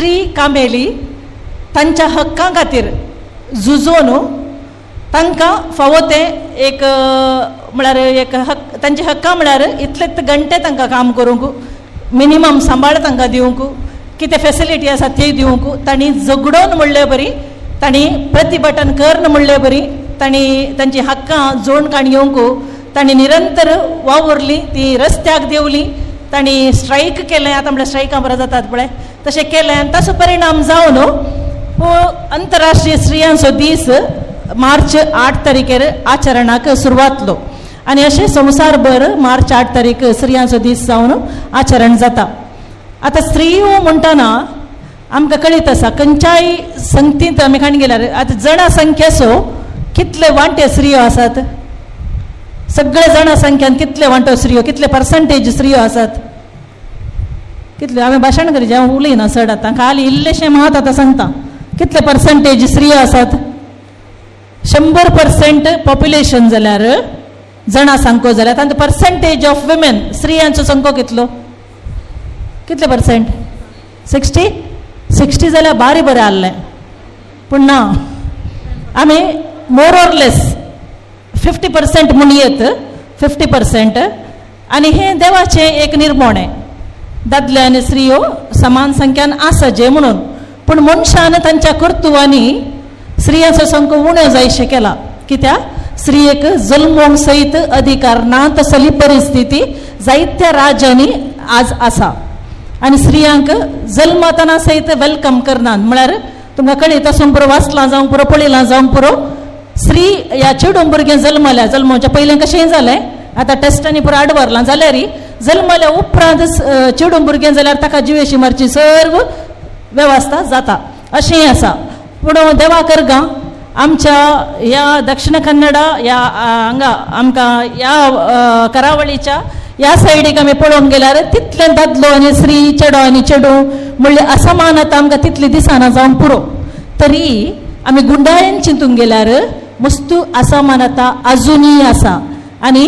स्त्री कामेली तांच्या हक्कां खातीर झुजोन तांकां फावो तें एक म्हळ्यार एक हक्क, तांची हक्कां म्हळ्यार इतलेच घंटे तांकां काम करूंक, मिनिमम सांबाळ तांकां दिवंक, कितें फेसिलिटी आसा ती दिवंक तांणी झगडोन म्हणले बरी, तांणी प्रतिभटन करून म्हणले बरी, तांणी तांची हक्कां जोड काण घेवंक तांणी निरंतर वावुरली, ती रस्त्याक देंवली, तांणी स्ट्रायक केलें. आतां म्हळ्यार स्ट्रायकां बरें जातात पळय तशें केलें आनी ताचो परिणाम जावन हो अंतरराष्ट्रीय स्त्रियांचो दीस मार्च 8 तारखेर आचरणाक सुरवातलो आनी अशें संवसारभर मार्च 8 तारीख स्त्रियांचो दीस जावन आचरण जाता. आतां स्त्रियो म्हणटना आमकां कळीत आसा खंयच्याय संगतींत आमी खाण गेल्यार आतां जणां संख्येचो कितले वांटे स्त्रियो आसात, सगळे जणां संख्यान कितले वांटो स्त्रियो, कितले पर्संटेज स्त्रियो आसात, कितले हांवें भाशण करीत हांव उलयना चड आतां, खाली इल्लेशें मात आतां सांगता कितले पर्संटेज स्त्रियो आसात. 100% पॉप्युलेशन जाल्यार जणां संख्यो जाल्यार तांचो पर्संटेज ऑफ वुमेन स्त्रियांचो संख्यो कितलो, कितले पर्संट? 60 60 जाल्यार बारी बरें आहलें, पूण ना आमी मोर ऑर लेस 50% म्हूण येत, 50%. आनी हें देवाचें एक निर्मोणें, दादले आनी स्त्रियो समान संख्यान आसा जे म्हणून, पूण मनशान तांच्या कर्तुवांनी स्त्रियांचो संख्यो उणो जायशें केला. कित्याक स्त्रियेक जल्मोंक सयत अधिकार ना तसली परिस्थिती जायत्या राज्यांनी आज आसा आनी स्त्रियांक जल्मतना सयत welcome करनात. म्हळ्यार तुमकां कळीत आसूंक पुरो, वाचलां जावंक पुरो, पळयलां जावंक पुरो, स्त्री ह्या चेडूं भुरगें जल्मल्या, जल्मोवच्या पयलें कशेंय जालें, आतां टेस्टांनी पुरो आडवरलां जाल्यार जल्मल्या उपरांत चेडूं भुरगें जाल्यार ताका जिवेशी मारची सर्व वेवस्था जाता अशेंय आसा. पूण देवा करगा आमच्या ह्या दक्षिण कन्नडा ह्या हांगा आमकां ह्या करावळीच्या ह्या सायडीक आमी पळोवंक गेल्यार तितलें दादलो आनी स्त्री, चेडो आनी चेडूं म्हणल्यार असमानता आमकां तितली दिसना जावंक पुरो. तरी आमी गुंडाळेन चिंतूंक गेल्यार मस्तू असमानता अजुनूय आसा. आनी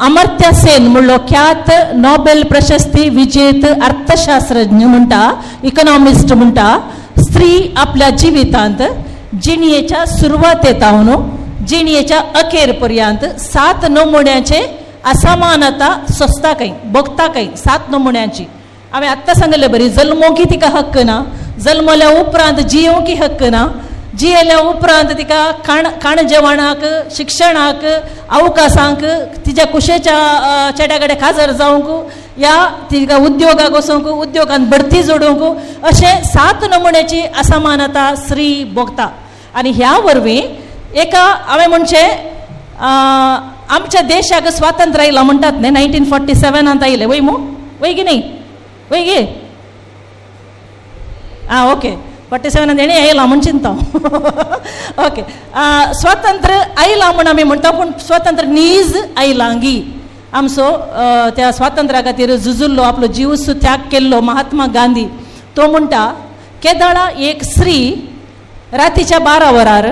अमर्त्य सेन म्हणलो ख्यात नोबेल प्रशस्ती विजेत अर्थशास्त्रज्ञ म्हणटा, इकॉनॉमिस्ट म्हणटा, स्त्री आपल्या जिवितांत जिणयेच्या सुरवातेतावन जिणयेच्या अखेर पर्यंत 7 नमुन्याचे असमानता सोंसता खंय, भोगता खंय. 7 नमुन्याची हांवें आत्तां सांगलें बरी, जल्मोंकी तिका हक्क ना, जल्मल्या उपरांत जियोंकी हक्क ना, जियेल्या उपरांत तिका खाण खाण जेवणाक, शिक्षणाक, अवकाशांक, तिच्या कुशेच्या चेड्या कडेन खाजर जावंक या तिका उद्योगाक वचूंक, उद्योगान बढती जोडूंक, अशें 7 नमुन्याची असमानता स्त्री भोगता. आनी ह्या वरवीं एका हांवें म्हणचें आमच्या देशाक स्वातंत्र्य आयलां म्हणटात न्ही, 1947 आयलें वय मू, वय की न्ही, वय गे, आं ओके, 47 हेणें आयलां म्हूण चिंता. ओके, स्वातंत्र्य आयलां म्हूण आमी म्हणटा, पूण स्वातंत्र्य नीज आयलां गी. आमचो त्या स्वातंत्र्या खातीर झुजुल्लो, आपलो जीव त्याग केल्लो महात्मा गांधी तो म्हणटा, केदळा एक स्त्री रातीच्या 12 वरार,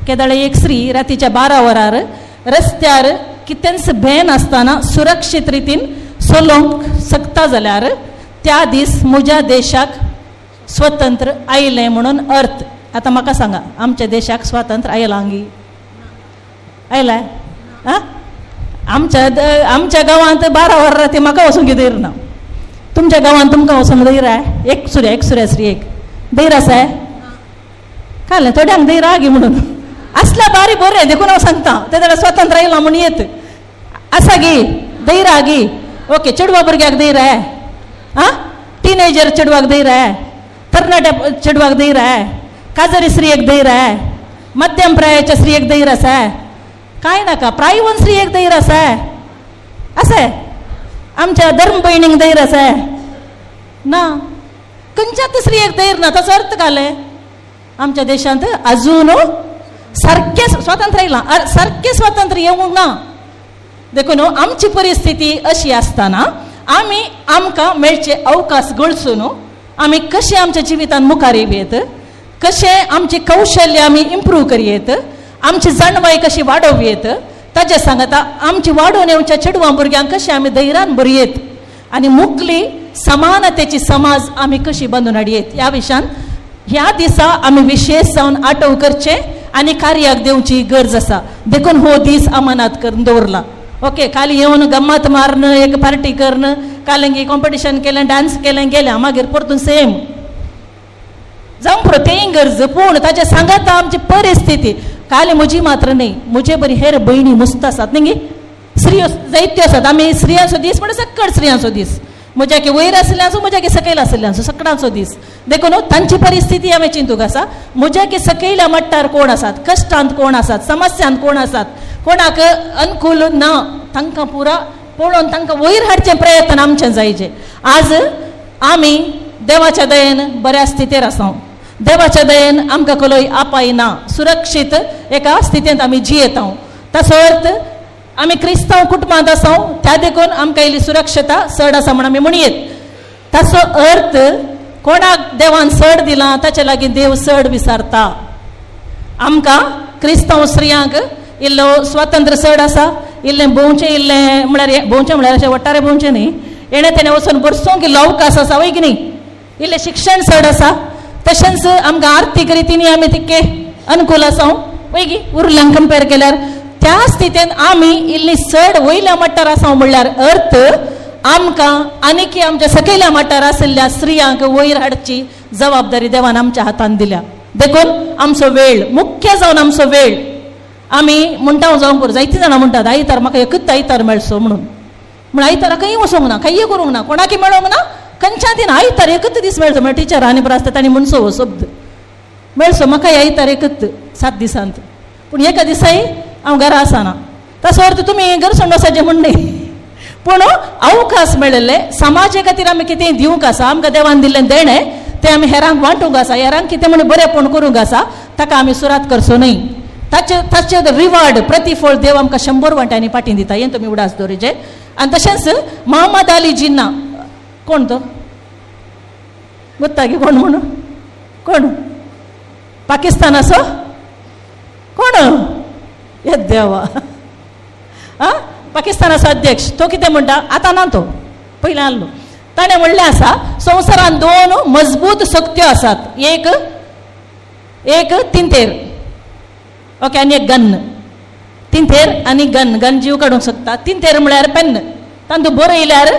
केदळा एक स्त्री रातीच्या 12 वरार रस्त्यार कितेंच भेन आसतना सुरक्षीत रितीन चलोवंक शकता जाल्यार त्या दीस म्हज्या देशाक स्वतंत्र आयलें म्हणून अर्थ. आतां म्हाका सांगा, आमच्या देशाक स्वातंत्र्य आयलां गी? आयलां? आं, आमच्या आमच्या गांवांत 12 वरां राती म्हाका वचूंक धैर्य ना, तुमच्या गांवांत तुमकां वचूंक धैर्य आहे? एक सुर्या, एक सुर्या स्त्री एक धैर्य आसा कालें थोड्यांक धैर्य आगी म्हणून आसल्या बारी बरें, देखून हांव सांगता ते जाल्यार स्वातंत्र्य आयलां म्हूण येत आसा गी धैर्य आगी. ओके, चेडवा भुरग्याक धैर्य आहे? आं, टिनेजर चेडवाक धैर्य आहे, तरणाट्या चेडवाक धैर्य आहे, काजरी स्त्रियेक धैर्य आहे, मध्यम प्रायाच्या स्त्रियेक धैर्य आसा, कांय नाका प्रायवन स्त्रियेक धैर्य आसा, आसा आमच्या धर्म भयणींक धैर्य आसा ना, खंयच्याच स्त्रियेक धैर्य ना. ताचो अर्थ घालें आमच्या देशांत अजून सारकें स्वातंत्र्य आयलां, सारकें स्वातंत्र्य येवंक ना. देखून आमची परिस्थिती अशी आसतना आमी आमकां मेळचे अवकाश गळसून आमी कशें आमच्या जिवितांत मुखार येवयेत, कशें आमचें कौशल्य आमी इम्प्रूव करयेत, आमची जाणवाय कशी वाडोवयेत, ताजे सांगता आमची वाडोवन येवच्या चेडवां भुरग्यांक कशें आमी धैर्यान भरयेत आनी मुखली समानतेची समाज आमी कशी बांदून हाडयेत ह्या विशयान ह्या दिसा आमी विशेष जावन आटव करचें आनी कार्याक दिवची गरज आसा. देखून हो दीस अमानात करून दवरला. ओके, खाली येवन गम्मत मारून एक पार्टी करून कालंगी कॉम्पिटिशन केलें, डांस केलें, गेलें, मागीर परतून सेम जावंक पुरो, तेंय गरज. पूण ताचे सांगाता आमची परिस्थिती काली म्हजी मात्र न्ही, म्हजे बरी हेर भयणी मुस्त आसात न्ही, स्त्रियो जायत्यो आसात. आमी स्त्रियांचो दीस म्हणल्यार सक्कड स्त्रियांचो दीस, म्हज्या की वयर आशिल्ल्यांचो, म्हज्या की सकयल आशिल्ल्यांचो, सगळ्यांचो दीस. देखून तांची परिस्थिती आमी चिंतूंक आसा. म्हज्या की सकयल्या मट्टार कोण आसात, कश्टांत कोण आसात, समस्यांत कोण आसात, कोणाक अनुकूल ना, तांकां पुरा पळोवन तांकां वयर हाडचें प्रयत्न आमचें जायचे. आज आमी देवाच्या दयेन बऱ्या स्थितीर आसा, देवाच्या दयेन आमकां कलोय आपाय ना, सुरक्षीत एका स्थितींत आमी जियेता. ताचो अर्थ आमी क्रिस्तांव कुटुंबांत आसा, त्या देखून आमकां इल्ली सुरक्षता चड आसा म्हूण आमी म्हणयेत. ताचो अर्थ कोणाक देवान चड दिलां ताचे लागीं देव चड विसारता. आमकां क्रिस्तांव स्त्रियांक इल्लो स्वातंत्र्य चड आसा, इल्लें भोंवचें, इल्लें म्हळ्यार भोंवचें म्हळ्यार अशें वट्टारे भोंवचें न्ही, येणें तेणें वचून बरसोंक इल्लो अवकाश आसा, वय की न्ही, इल्लें शिक्षण चड आसा. तशेंच आमकां आर्थीक रितीन आमी तितके अनुकूल आसा, वय की, उरल्यांक कंपेर केल्यार. त्या स्थितीन आमी इल्ली चड वयल्या मट्टार आसा म्हणल्यार अर्थ आमकां आनीक आमच्या सकयल्या मट्टार आशिल्ल्या स्त्रियांक वयर हाडची जबाबदारी देवान आमच्या हातान दिल्या. देखून आमचो वेळ मुख्य जावन आमचो वेळ आमी म्हणटा जावंक पुरो. जायतीं जाणां म्हणटात आयतार म्हाका एकूच आयतार मेळचो म्हणून, म्हण आयतारा खंय वचोंक ना, खंय करूंक ना, कोणाकी मेळोंक ना, खंयच्या दिन आयतार एकूच दीस मेळचो. म्हळ्यार टिचर आनी बरो आसता तांणी म्हणचो हो शब्द मेळचो म्हाका आयतार एकूच 7 दिसांत, पूण एका दिसाय हांव घरा आसना. ताचो अर्थ तुमी घर सोडून वचपाचें म्हूण न्ही, पूण अवकाश मेळिल्ले समाजे खातीर आमी कितें दिवंक आसा, आमकां देवान दिल्लें देणें तें आमी हेरांक वांटूंक आसा, हेरांक कितें म्हूण बरेंपण करूंक आसा, ताका आमी सुरात करचो न्ही. ताचे ताचे रिवार्ड प्रतिफळ देव आमकां 100 वांट्यांनी पाटी दिता, हें तुमी उडास दवरिचे. आनी तशेंच मोहम्मद अली जिन्ना, कोण तो गुत्तागी कोण म्हणून, कोण पाकिस्तानाचो कोण येत देवा, आं, पाकिस्तानाचो अध्यक्ष, तो कितें म्हणटा आतां ना, तो पयलीं आहलो, ताणें म्हणलें आसा संवसारांत 2 मजबूत शक्त्यो आसात, एक एक तिंतेर, ओके, आनी एक गन. तिंतेर आनी गन, गन जीव काडूंक शकता. तिंतेर म्हळ्यार पेन्न, तांतूं बरयल्यार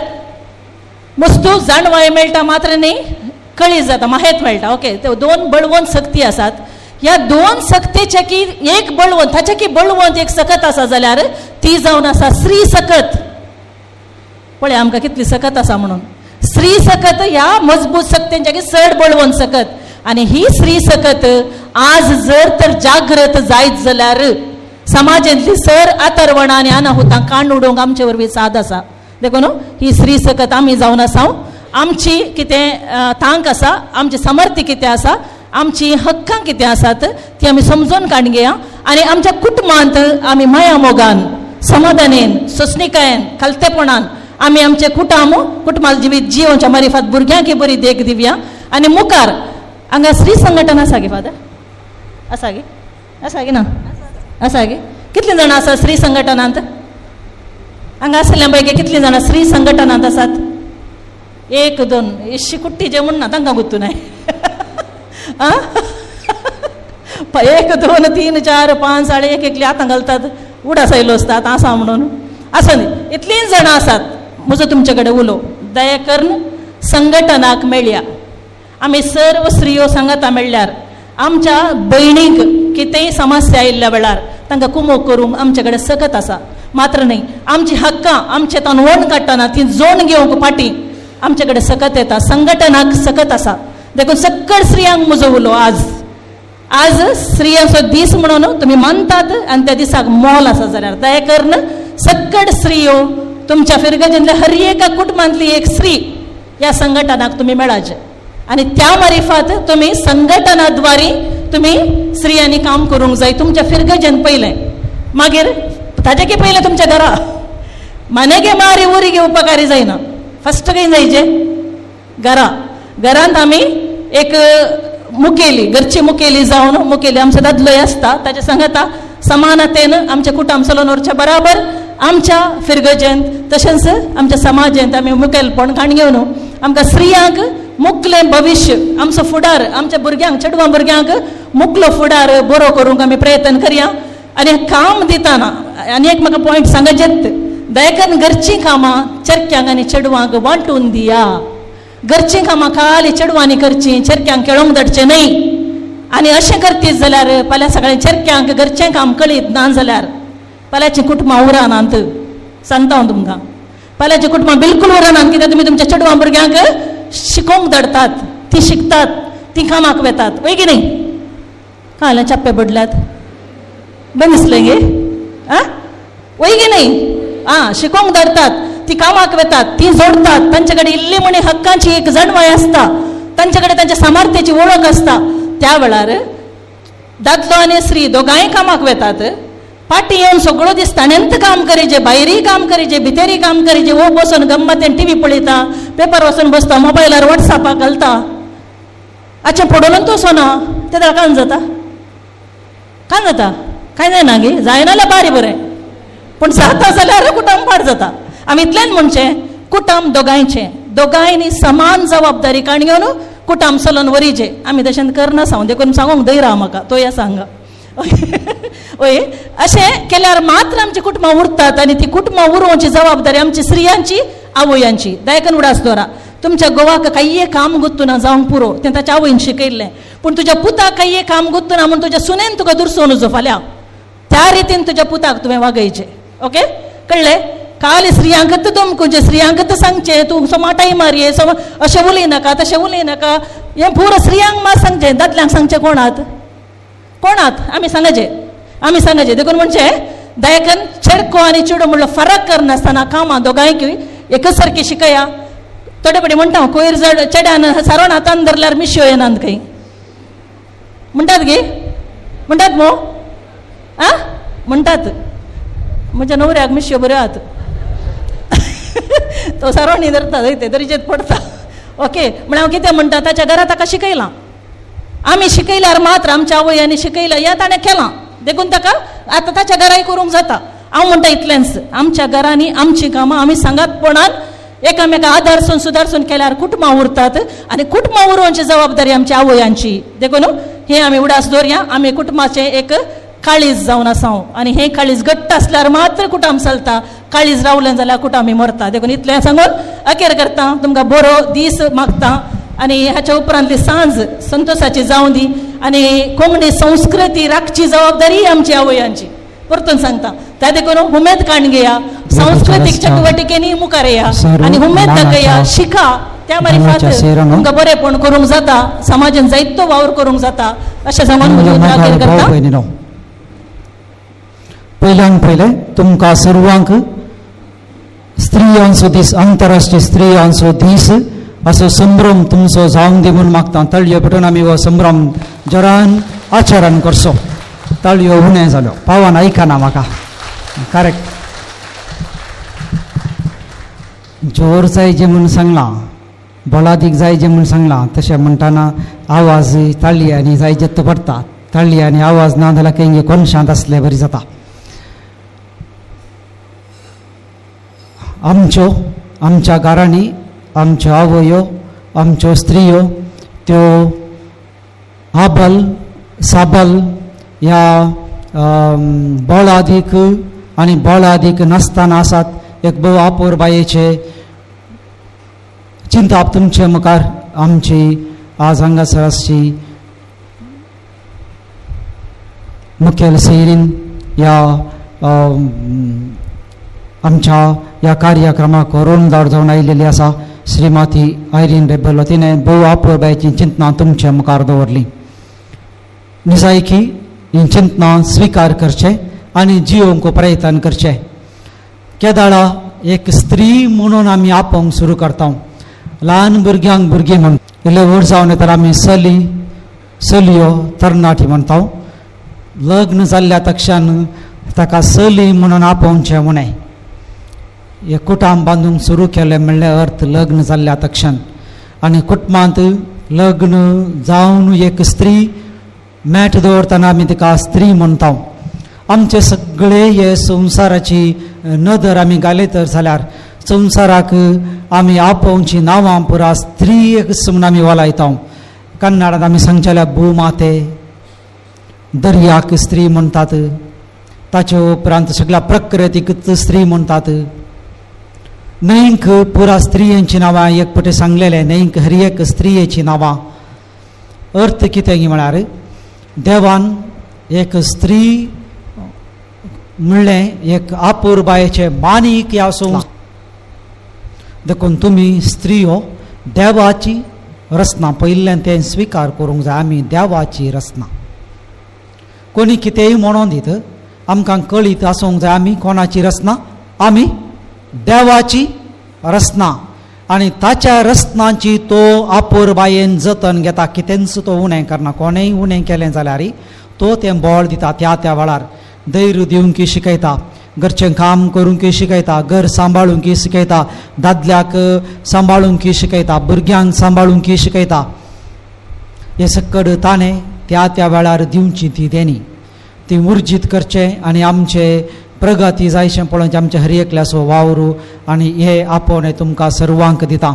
वस्तू जाणवाय मेळटा मात्र न्ही, कळी जाता, माहेत मेळटा. ओके, त्यो 2 बळवंत शक्ती आसात. ह्या 2 शक्तीच्या की एक बळवंत, ताच्या की बळवंत एक सकत आसा जाल्यार ती जावन आसा स्त्री सकत. पळय आमकां कितली सकत आसा म्हणून, स्त्री सकत ह्या मजबूत शक्तींच्या की चड बळवंत सकत. आनी ही स्त्री सकत आज जर तर जागृत जायत जाल्यार समाजांतली सर आतरवणां आनी अनाहुतां काण उडोवंक आमचे वरवीं साद आसा. देखून ही स्त्री सकत आमी जावन आसा, आमची कितें तांक आसा, आमची सामर्थ्य कितें आसा, आमची हक्कां कितें आसात ती आमी समजून काडून घेया आनी आमच्या कुटुंबांत आमी माया मोगान, समाधानेन, सोंसणिकायेन, खालतेपणान आमी आमचे कुटुंब कुटुंबा जिवीत जियोवच्या मारिफात भुरग्यांक बरी देख दिवया. आनी मुखार हांगा स्त्री संघटन आसा गे फादर, आसा गे, आसा गे ना, आसा गे, कितलीं जाणां आसा स्त्री संघटनांत? हांगा आशिल्ल्या पैकी कितलीं जाणां स्त्री संघटनांत आसात? 1 2 इशी कुट्टी जे म्हण ना तांकां गुत्तू नाय. आं, 1 2 3 4 5 साडे एक एकली आतां घालतात, उडास आयलो आसता आतां आसा म्हणून, आसा न्ही, इतलीं जाणां आसात. म्हजो तुमचे कडेन उलो, दया करून संघटनाक मेळया. आमी सर्व स्त्रियो सांगाता मेळ्ळ्यार आमच्या भयणींक कितेंय समस्या आयिल्ल्या वेळार तांकां कुमोक करूंक आमचे कडेन सकत आसा. मात्र न्ही, आमची हक्कां आमचे तान काडटना ती जोड घेवंक फाटीं आमचे कडेन सकत येता, संघटनाक सकत आसा. देखून सकळ स्त्रियांक म्हजो उलो आज, आज स्त्रियांचो दीस म्हणून तुमी मानतात आनी त्या दिसाक मोल आसा जाल्यार दया करून सकळ स्त्रियो तुमच्या फिरगजेंतल्या हर एका कुटुंबांतली एक स्त्री ह्या संघटनाक तुमी मेळाचे आनी त्या मारिफात तुमी संघटनाद्वारे तुमी स्त्रियांनी काम करूंक जाय. तुमच्या फिरगजेन पयलें, मागीर ताजे की पयलें तुमच्या घरा मानेगे मारी उरी घेवपाक जायना, फस्ट खंय जायचे घरा. घरांत आमी एक मुखेली, घरची मुखेली जावन, मुखेली आमचो दादलोय आसता, ताच्या सांगाता समानतेन आमच्या कुटुंब चलोवन व्हरच्या बराबर आमच्या फिरगजेंत तशेंच आमच्या समाजेंत आमी मुखेलपण काण घेवन आमकां स्त्रियांक मुकलें भविश्य, आमचो फुडार, आमच्या भुरग्यांक, चेडवां भुरग्यांक मुकलो फुडार बरो करूंक आमी प्रयत्न करया. आनी काम दिताना आनी एक म्हाका पॉयंट सांगचेत, दयकन घरचीं कामां चेरक्यांक आनी चेडवांक वांटून दिया. घरचीं कामां खाली चेडवांनी करचीं, चेरक्यांक खेळोंक धाडचें न्हय. आनी अशें करतीत जाल्यार फाल्यां सगळें चेरक्यांक घरचें काम कळीत ना जाल्यार फाल्यांचीं कुटुंबां उरनात. सांगता हांव तुमकां, फाल्यांचीं कुटुंबां बिलकूल उरनात. कित्याक तुमी तुमच्या चेडवां भुरग्यांक शिकोवंक धाडटात, तीं शिकतात, तीं कामाक वेतात, वय की न्ही? कांय चप्पे पडल्यात बरें दिसलें गे, आं वय की न्ही? आं, शिकोवंक धाडटात, ती कामाक वेतात, ती जोडतात, तांचे कडेन इल्ली म्हणी हक्कांची एक जाणवाय आसता, तांचे कडेन तांच्या सामर्थ्याची वळख आसता. त्या वेळार दादलो आनी स्त्री दोगांय कामाक वेतात, फाटीं येवन सगळो दीस ताणेंत काम करीजे, भायरूय काम करीजे, भितरूय काम करीजे. वो बसून गम्मतेन टी व्ही पळयता, पेपर वचून बसता, मोबायलार वॉट्सॅपाक घालता, आचें पडोवन तो सोना तेन्ना कान जाता, कान जाता, कांय जायना गे, जायना जाल्यार बारी बरें, पूण जाता जाल्यार कुटुंब पाड जाता. आमी इतलेंच म्हणचें, कुटुंब दोगांयचें, दोगांयनी समान जबाबदारी काण घेवन कुटुंब चलोवन वरीचें. आमी तशें करना सांग, देखून सांगूंक धैर्य आहा म्हाका, तो या सांगा. वय, अशें केल्यार मात्र आमची कुटुंबां उरतात आनी ती कुटुंबां उरोवची जबाबदारी आमची स्त्रियांची, आवयांची. दयाकन उडास दवरा, तुमच्या गोवाक कांय काम गुत्तू ना जावंक पुरो, तें ताच्या आवयन शिकयल्लें, पूण तुज्या पुताक कांय काम गुत्तू ना म्हूण तुज्या सुनेन तुका दुरसोवन जो फाल्यां, त्या रितीन तुज्या पुताक तुवें वागयचें. ओके, कळ्ळें? काल स्त्रियांकच दमकुचें, स्त्रियांकच सांगचें तूं सोमा टायमार ये, सोमा अशें उलयनाका, तशें उलयनाका, हें पुरो स्त्रियांक मात सांगचें, दादल्यांक सांगचें कोणात? कोणात? आमी सांगचें, आमी सांगचें. देखून म्हणचें दयाकन चेडको आनी चेडो म्हणलो फरक करनासतना कामां दोगांयकूय एकच सारकी शिकया. थोडे पडी म्हणटा हांव, कोयर जड चेड्यान सारोण हातान धरल्यार मिशयो येनात खंय म्हणटात गे, म्हणटात मो, आं म्हणटात. म्हज्या न्हवऱ्याक मिशयो बऱ्यो आहात, तो सारोणी धरता ते दर्जेत पडटा. ओके, म्हळ्यार हांव कितें म्हणटा, ताच्या घरा ताका शिकयलां, आमी शिकयल्यार मात्र आमच्या आवयांनी शिकयलां, हें ताणें केलां, देखून ताका आतां ताच्या घराय करूंक जाता. हांव म्हणटा इतलेंच, आमच्या घरांनी आमचीं कामां आमी सांगातपणान एकामेका आदारसून सुदारसून केल्यार कुटुंबां उरतात आनी कुटुंबां उरोवची जबाबदारी आमच्या आवयांची. देखून हें आमी उडास दवरया, आमी कुटुंबाचें एक काळीज जावन आसा आनी हें काळीज घट्ट आसल्यार मात्र कुटुंब चलता, काळीज रावलें जाल्यार कुटुंब आमी मरता. देखून इतलें सांगून अखेर करता, तुमकां बरो दीस मागता आनी हाच्या उपरांतली सांज संतोशाची जावं दी आनी कोंकणी संस्कृती राखची जबाबदारी आमची आवयांची. परतून सांगता, त्या देखून उमेद काण घेया, सांस्कृतीक चटुवटिकेनी मुखार येया आनी उमेद दाखया, शिका, त्या मार्फत तुमकां बरेंपण करूंक जाता, समाजान जायतो वावर करूंक जाता, अशें सांगून म्हजी उतरां अखेर करता. पयल्यान पयलें तुमकां सर्वांक स्त्रियांचो दीस, आंतरराष्ट्रीय स्त्रियांचो दीस असो संभ्रम तुमचो जावन दी म्हूण मागता. ताळयो पेटोवन आमी हो संभ्रम जरान आचरण करचो. ताळयो उणें जाल्यो, पावन आयकना म्हाका, करेक्ट जोर जाय जे म्हूण सांगलां, बळादीक जाय जे म्हूण सांगलां, तशें म्हणटाना आवाज ताळयांनी जाय जेत्त पडटा, ताळयांनी आवाज ना जाल्यार खंय कोनशांत आसले बरी जाता. आमच्यो आमच्या घरांनी आमच्यो आवयो, आमच्यो स्त्रियो त्यो आबल साबल ह्या बळादीक आनी बळादीक नासतना आसात. एक भोव आपोरबायेचे चिंताप तुमचे मुखार आमची आज हांगासर आसची मुखेल सैरीन ह्या आमच्या ह्या कार्यक्रमाक रोणदार जावन आयिल्ली आसा श्रीमती आयरीन रेबेलो. तिणें भोव आपोरबायेचीं चिंतनां तुमचे मुखार दवरलीं. निजायकी हीं चिंतनां स्विकार करचें आनी जियोवंक प्रयत्न करचें. केदाळा एक स्त्री म्हणून आमी आपोवंक सुरू करता. ल्हान भुरग्यांक भुरगीं म्हण, इल्ले व्हड जावन येता आमी चली चलयो तरणाटी म्हणटा. लग्न जाल्ल्या तक्षान ताका चली म्हणून आपोवचें उणें. हे कुटुंब बांदूंक सुरू केलें म्हणल्यार अर्थ लग्न जाल्ल्या तक्षान. आनी कुटुंबांत लग्न जावन एक स्त्री मॅट दवरतना आमी तिका स्त्री म्हणटा. आमचे सगळे हे संवसाराची नदर आमी घाली तर जाल्यार संवसाराक आमी आपोवची नांवां पुरा स्त्री म्हूण आमी वलायता. कन्नडांत आमी सांगचेल्या भूमाते, दर्याक स्त्री म्हणटात, ताचे उपरांत सगळ्या प्रकृतीकच स्त्री म्हणटात. न्हंयक पुरा स्त्रियांची नांवां एक पटी सांगलेलें, न्हंयक हर एक स्त्रियेची नांवां. अर्थ कितें म्हळ्यार देवान एक स्त्री म्हणलें एक आपुरबायेचें मानीक आसूं. देखून तुमी स्त्रियो देवाची रचना पयल्यान तें स्विकार करूंक जाय. आमी देवाची रचना, कोणी कितेंय म्हणोन दीत आमकां कळीत आसूंक जाय आमी कोणाची रचना, आमी देवाची रचना. आनी ताच्या रचनांची तो आपुरबायेन जतन घेता, कितेंच तो उणें करना. कोणेंय उणें केलें जाल्यार तो तें बळ दिता त्या त्या वेळार, धैर्य दिवंक शिकयता, घरचें काम करूंक शिकयता, घर सांबाळूंक शिकयता, दादल्याक सांबाळूंक शिकयता, भुरग्यांक सांबाळूंक शिकयता. हें सकड ताणें त्या त्या वेळार दिवची ती देणी, ती उर्जीत करचें आनी आमचे प्रगती जायशें पळोवचें आमचे हर एकल्याचो वावर. आनी हे आपोवणें तुमकां सर्वांक दिता.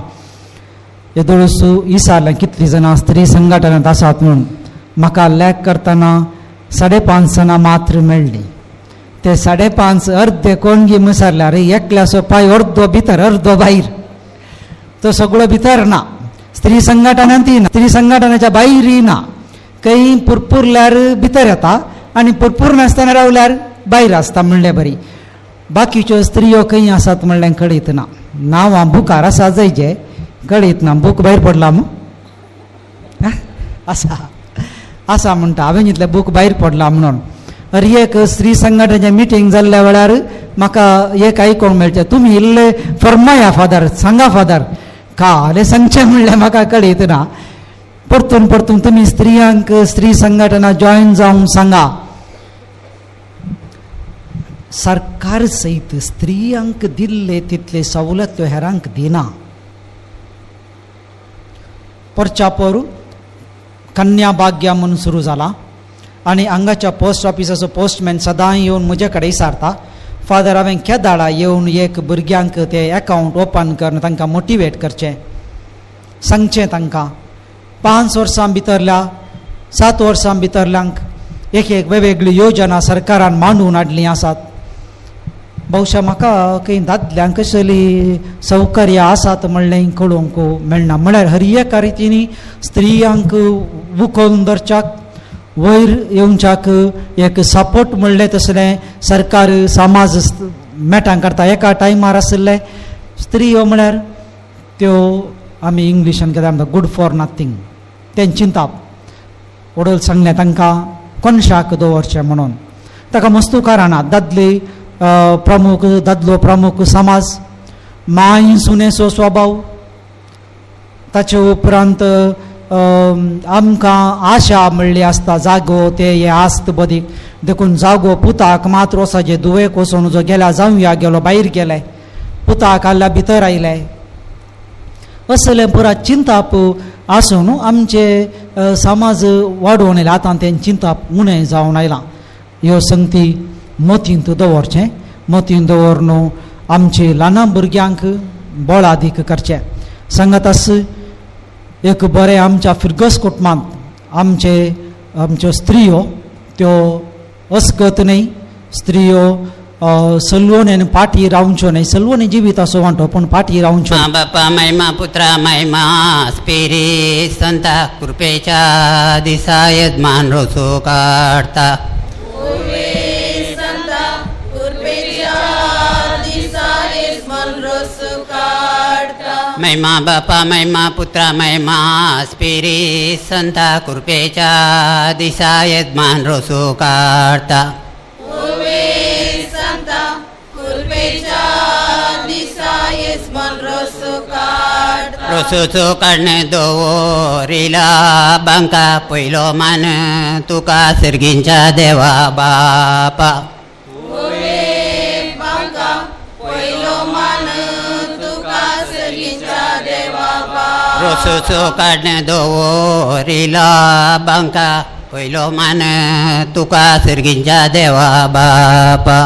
येदोळसू विचारलें कितलीं जाणां स्त्री संघटनांत आसात म्हणून, म्हाका लॅक करतना 5.5 जाणां मात्र मेळ्ळीं. ते 5.5 अर्दे कोणगी मुसारल्यार एकल्याचो पांय अर्दो भितर अर्दो भायर, तो सगळो भितर ना, स्त्री संघटनांतय ना, स्त्री संघटनाच्या भायरय ना. खंय पुरपुरल्यार भितर येता आनी पुरपूर नासतना रावल्यार भायर आसता म्हणले बरी. बाकीच्यो स्त्रियो खंय आसात म्हणलें कळीत ना. नांवां बुकार आसा जायचे कळीत ना, बूक भायर पडला मू आसा आसा म्हणटा, हांवें इतलें बूक भायर पडला म्हणून. हर एक स्त्री संघटनेचें मिटींग जाल्ल्या वेळार म्हाका एक आयकूंक मेळचें, तुमी इल्ले फरमाया फादर, सांगा फादर, कालें सांगचें म्हणलें म्हाका कळीत ना. परतून परतून तुमी स्त्रियांक स्त्री संघटना जॉयन जावंक सांगा. सरकार सयत स्त्रियांक दिल्ले तितले सवलत त्यो हेरांक दिना. परच्या पर कन्या भाग्या म्हणून सुरू जाला आनी हांगाच्या पोस्ट ऑफिसाचो पोस्टमॅन सदांय येवन म्हजे कडेन विचारता, फादर हांवें केदाळा येवन एक भुरग्यांक ते एकावंट ओपन करून तांकां मोटिवेट करचें, सांगचें तांकां 5 वर्सां भितरल्या 7 वर्सां भितरल्यांक एक एक वेगवेगळी योजना सरकारान मांडून हाडली आसात. बहुशा म्हाका खंय दादल्यांक कसली सौकर्यां आसात म्हणलें कळोवंक मेळना. म्हळ्यार हर एका रितीनी स्त्रियांक उखलून धरच्याक वयर येवच्याक एक सपोर्ट म्हणलें तसलें सरकार समाज मेटां करता. एका टायमार आशिल्ले स्त्रियो म्हळ्यार त्यो आमी इंग्लिशान कितें म्हणटा गुड फॉर नथींग, तें चिंताप वडोल सांगलें तांकां कोनशाक दवरचें म्हणून. ताका मस्तू कारणां दादले प्रमुख, दादलो प्रमुख समाज, माय सुनेचो स्वभाव, ताचे उपरांत आमकां आशा म्हणली आसता जागो ते हे आस्त बदीक, देखून जागो पुताक मात्र वचपाचें, धुवेक वचून जो गेल्या जावया गेलो भायर गेले, पुताक आहल्या भितर आयले, असलें पुरा चिंताप आसून आमचे समाज वाडोवन आयले. आतां तें चिंताप उणें जावन आयलां. ह्यो संगती मोतींत दवरचें, मोतींत दवर न्हू आमचे ल्हान भुरग्यांक बळादीक करचें. सांगात आस एक बरें आमच्या फिरगस कुटुंबांत आमचे आमच्यो स्त्रियो त्यो अस्कत न्हय, स्त्रियो सलवण आनी पाटी रावच्यो न्हय. सलवण जिवीत असो वांटो पूण पाटी रावच्यो. बापा महिमा पुत्रा महिमा स्पिरीत संता कृपेच्या दिसा यजमान रोसो काडता. महिमा बापा महिमा पुत्रा महिमा स्पिरीत संता कृपेच्या दिसा यजमान रोसो काडता. रोसोचो काडणे दवरिला बांका पयलो मान तुका सर्गींच्या देवा बापा. रोसोचो काडणे दवरिला बांका पयलो मान तुका सर्गींच्या देवा बापा.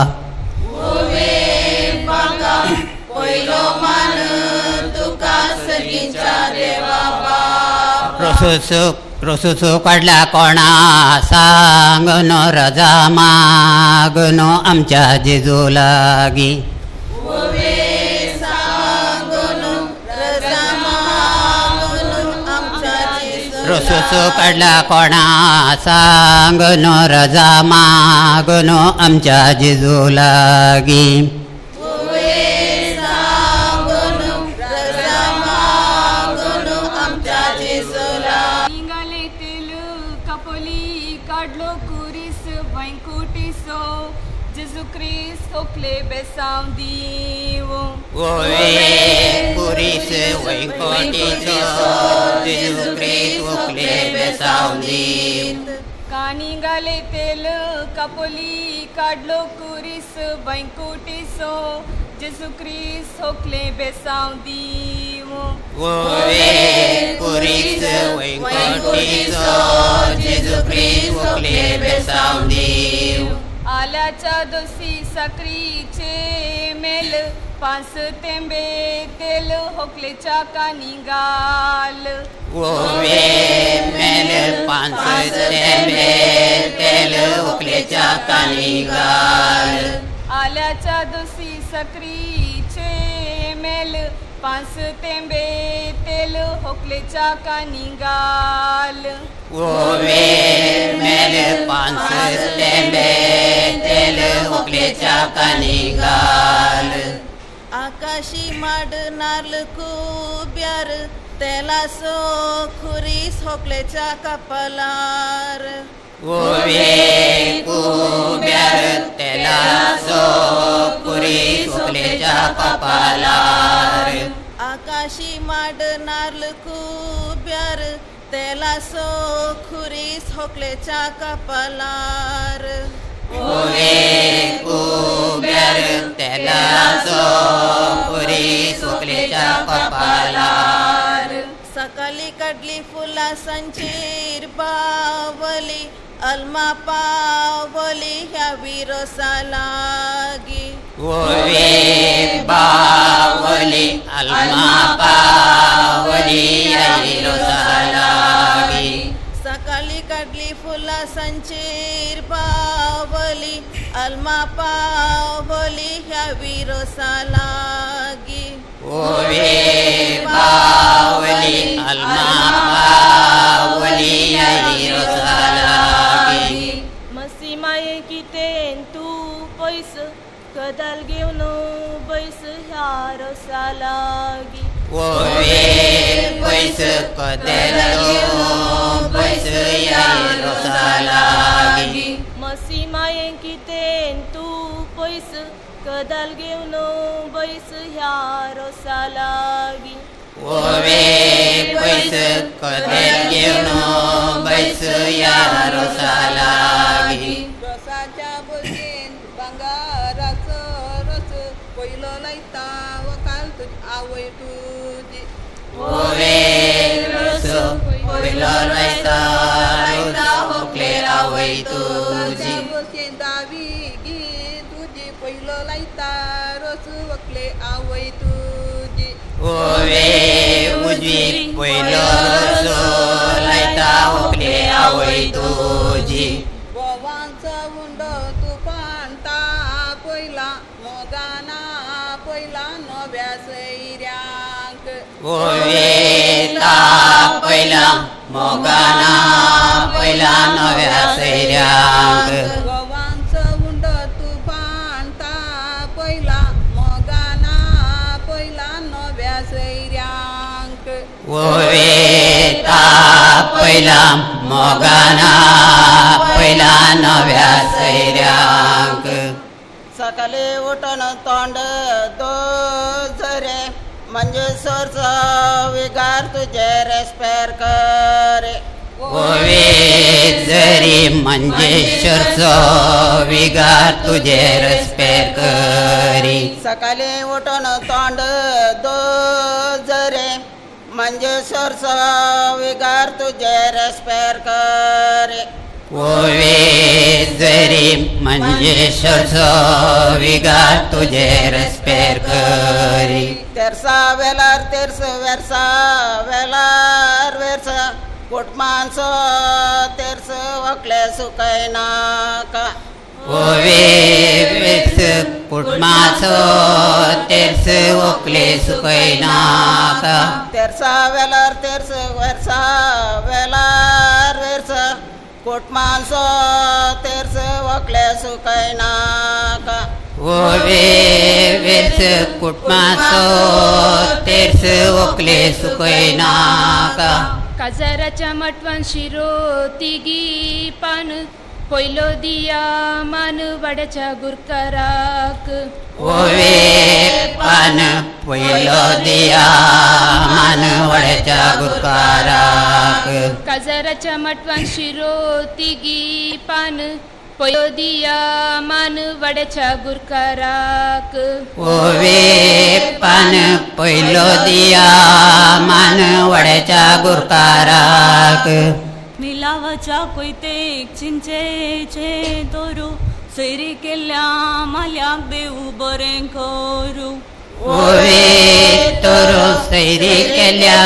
रोसूचो काडला कोणा सांगनो रजा मागनो आमच्या जेजू लागी. रोसूचो काडला कोणा सांगनो रजा मागनो आमच्या जेजू लागी. ओवे कुरीस वैकोटीचो जेजू क्रिस्त ओकले बेसांव दीव. कानिंगाले तेल कापोली काडलो कुरीस वैकोटीचो जेजू क्रिस्त ओकले बेसांव दीव. ओवे कुरीस वैकोटीचो जेजू क्रिस्त ओकले बेसांव दीव. आल्याच्या दोसी साकरीचे मेल पांच तेंबे तेल होकलेच्या कानिंगाल. ओवे मेल पांच तेंबे तेल होकलेच्या कानिंगाल. आल्याच्या दोसी साकरीचे मेल पांच तेंबे तेल होकलेच्या कानिंगाल. ओवे मेल पांच तेंबे तेल होकलेच्या कानिंगाल. आकाशी माड नार्ल कुब्यार तेलासो खुरीस होकलेच्या कपालार. ओवे कुब्यार तेलासो खुरीस होकलेच्या कपालार. आकाशी माड नार्ल कुब्यार तेलासो खुरीस होकलेच्या कपालार. ओवे कुब्यार तेलासो खुरीस होकलेच्या कपालार. सकाळी काडली फुलां संचीर बावली अल्मा पावली ह्या विरोसा लागी. ओवे बावली अल्मा पावली ह्या विरोसा लागी. सकाळी काडली फुलां संचीर बावली अल्मा पावली ह्या विरोसा लागी. ओवे बावली अल्मा पावली ह्या विरोसा लागी. मसी माये कितें तूं पयस कदाल घेवन बैस ह्या रोसा लागी. ओवे पयस कदेल तूं बैस ह्या रोसा लागी. मसी माये कितें तूं पयस कदाल घेवन बैस ह्या रोसा लागी. ओवे पयस कदेल घेवन बैस ह्या रोसा लागी. रोसाच्या बोलयेन भांगाराचो रोस पयलो लायता वकाल तुजी आवय तुजी. ओवे रोस पयलो लायता होकले आवय तुजी. बोलयेन दावी गी तुजी पयलो लायता रोस वकले आवय तुजी. ओवे उजवी पयलो रोस लायता होकले आवय तुजी. बोवांचो उंडो तुफान तापयला मोगाना पयला नव्या सैऱ्यांक. ओवे तापयला मोगाना पयला नव्या सैऱ्यांक. गोवांचो उंडो तुफान तापयला मोगाना पयला नव्या सैऱ्यांक. ओवे तापयला मोगाना पयला नव्या सैऱ्यांक. सकाळी उठून तोंड दोजरे म्हणजे सोरचो विगार तुझे रेस्पेर करे. ओवे जरी मंजेश्वरचो विगार तुझे रस्पेर करी. सकाळी उठून तोंड दोजरे म्हणजे सोरचो विगार तुझे रेस्पेर करे. ओवे जरी मंजेश्वरचो विगार तुझे रस्पेर करी. तेरसा वेलार तेरस वेरसा वेलार वेरसा कुटमांचो तेर्स व्हंकले सुकयनाका. ओवे वेर्स कुटमाचो तेर्स व्हंकले सुकयनाका. तेर्सा वेलार तेर्स वेर्सा वेलार वेर्स कुटमांचो तेर्स व्हंकले सुकयनाका. ओवे वेर्स कुटमाचो तेर्स व्हंकले सुकयनाका. काजाराच्या मटवान शिरो तिगी पान पयलो दिया मान वाड्याच्या गुरकाराक. ओवे पान पयलो दिया मान वाड्याच्या गुरकाराक. काजाराच्या मटवान शिरो तिगी पान पयलो दिया मान वाड्याच्या गुरकाराक. ओवे पान पयलो दिया मान वाड्याच्या गुरकाराक. मिलावाच्या कोयतेक चिंचेचे तोरू सैरी केल्या माल्याक देव बरें करू. ओवे तोरू सैरी केल्या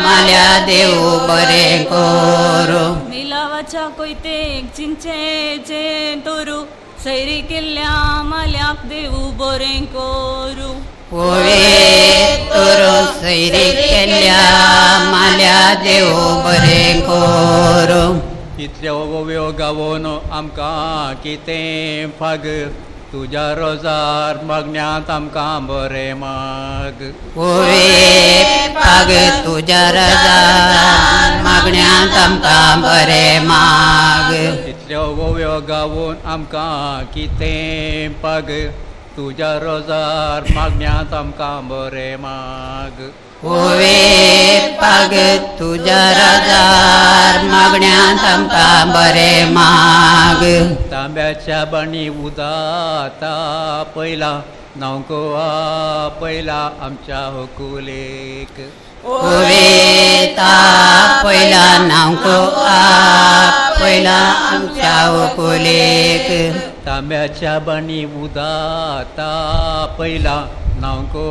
माल्या देव बरें करू. मिलावाच्या कोयतेक चिंचेचे तोरू सैरी केल्या माल्याक देव बरें करू. ओवे तोरू सैरी केल्या माल्या देव बरें करू. इतल्यो ओव्यो गावोन आमकां कितें फाग तुज्या रोजार मागण्यांत आमकां बरें माग. ओवे फाग तुज्या रोजार मागण्यांत आमकां बरें माग. इतल्यो ओव्यो गावोन आमकां कितें फाग तुज्या रोजार मागण्यांत आमकां बरें माग. ओवे पाग तुज्या रोजार मागण्यांत आमकां बरें माग. तांब्याच्या बाणी उदाता पयला नांवको पयला आमच्या होकुलेक. ओवे ता पयला नांवको पयला आमच्या होकुलेक. तांब्याच्या बाणी उदाता पयला नांवको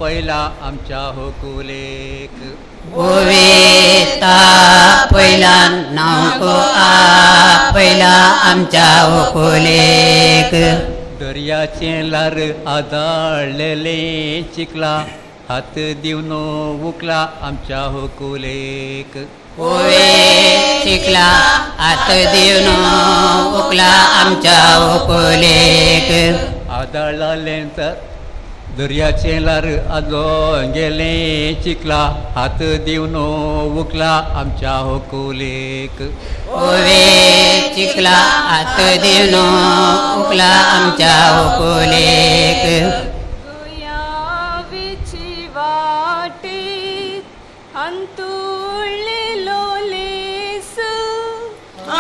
पयला आमच्या होकुलेक. ओवे ता पयला नांवको पयला आमच्या होकुलेक. दर्याचें लार आदाळलेलें चिकला हात दिवन उकला आमच्या होकुलेक. ओवे चिकला हात दिवन उकला आमच्या होकुलेक. आदाळलें तर दर्याचें लार आदोन गेलें चिकला हात दिवन उकला आमच्या होकुलेक. ओवे चिकला हात दिवन उकला आमच्या होकुलेक. गोयावीची वाटेक अंतुळलेलो लेस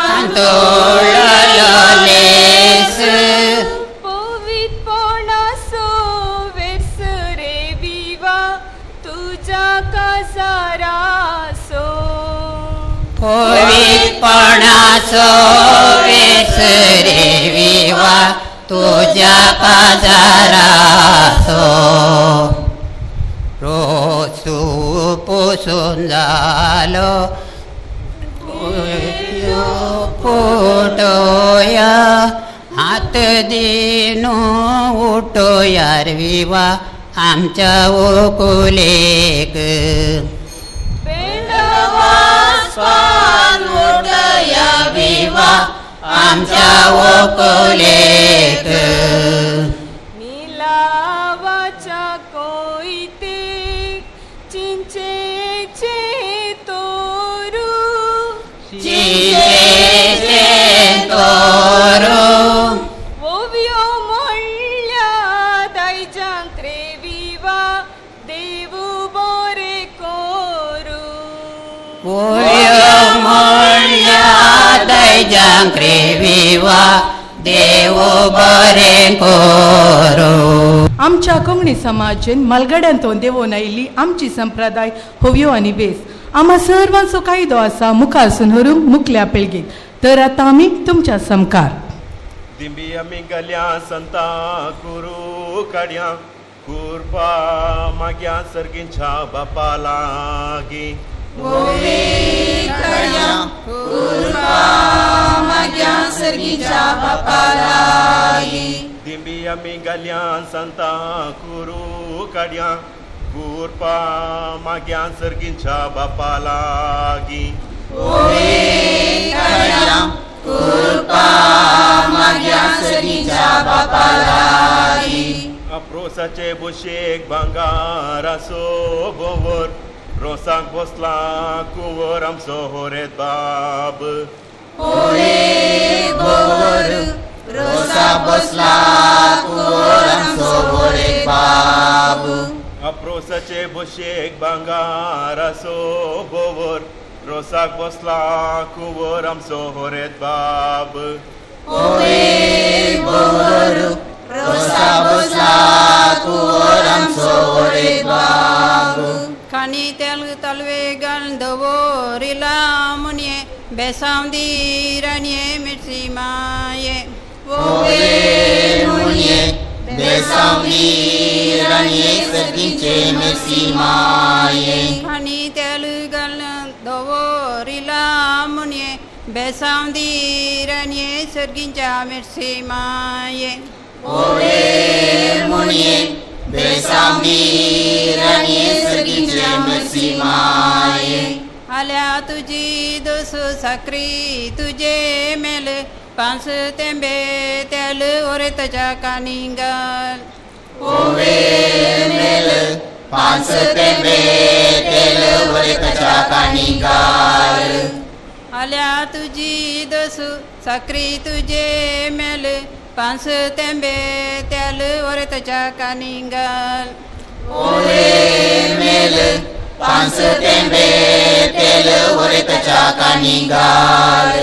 अंतुळलेलो लेस. पवित्रपणाचो वेर्स रे विवा तुज्या काजाराचो. पवित्रपणाचो वेर्स रे विवा तुज्या काजाराचो. रोसू पुसून जालो फुटोया हात दिनू उठोया रे विवा आमच्या होकुलेक. पेंडवासपान उठया विवा आमच्या होकुलेक. मिलावाच्या कोयतेक चिंचेचे तोरू चिंचेचे तोरू. ओव्यो म्हणल्या दायजांक रे विवा देव बरें करू. ओव्यो म्हणल्या दायजांक रे विवा देव बरें करू. आमच्या कोंकणी समाजेन मालगड्यांतून देवोन आयिल्ली आमची संप्रदाय होवयो आनी वेस आम्हा सर्वांचो कायदो आसा मुखारसून व्हरूंक मुखल्या पिळगेक. तर आतां आमी तुमच्या समकार दिंबी आमी गल्या संता कुरू काड्या कुरपा माग्या सर्गींच्या बापा लागीं. ओवे काडया कुरपा माग्या सर्गीच्या बापा लागीं. दिंबी आमी घाल्या संता कुरू काडया कुरपा माग्या सर्गीच्या बापा लागीं. ओवे काडया कुरपा माग्या सर्गीच्या बापा लागीं. अप्रोसाचे बोशेक भांगाराचो बोवर रोसाक बसला कुंवर आमचो होरेत बाब. ओरे बोवर रोसा बसला कुंवर आमचो होरेत बाब. अप्रोसाचे बोशेक भांगाराचो बोवर रोसाक बसला कुंवर आमचो होरेत बाब. ओरे बोवर रोसा बसला कुंवर आमचो होरेत बाब. खाणी तेल तलवे घाल दवरिला मुनये बेसांव दी राणये मिर्सी माये. ओवे मुनये बेसांव दी राणये सर्गीचे मिर्सी माये. खाणी तेल घाल दवरिला मुनये बेसांव दी राणये सर्गीच्या मिर्सी माये. ओवे मुनये बेसांव दी राणये सर्गीचे मिर्सी माये. आल्या तुजी दोस साकरी तुजे मेल पांच तेंबे तेल ओरेतच्या कानी घाल. ओवे मेल पांच तेंबे तेल ओरेतच्या कानी घाल. आल्या तुजी दोस साकरी तुजे मेल पांच तेंबे तेल ओरेतच्या कानी घाल. ओवे मेल पांच तेंबे तेल ओरेतच्या कानी घाल.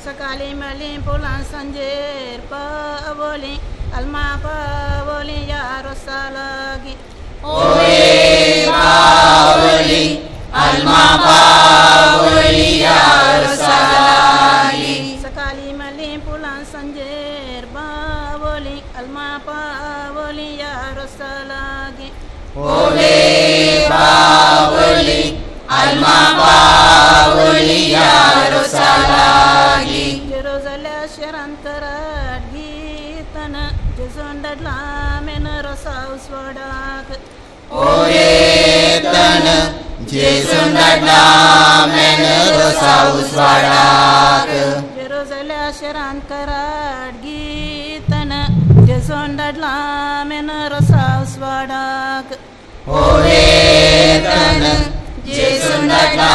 सकाळी मेली फुलां सांजेर पावली अल्मा पावली या रोसा लागीं. ओवे पावली अल्मा पावली या रोसा लागीं. सकाळी मेली फुलां सांजेर पावली अल्मा पावली या रोसा लागीं. ओवे पावली अल्मा पावली या रोसा लागीं. जेरुजल्या शहरांत कराट गीतन जेजून धाडला मेन रोसा उस्वाडाक. ओये तन जेजून धाडला मेन रोसा उस्वाडाक. जेरुजल्या शहरांत कराट गीतन जेजून धाडला मेन रोसा उस्वाडाक. ओये तन जेजून धाडला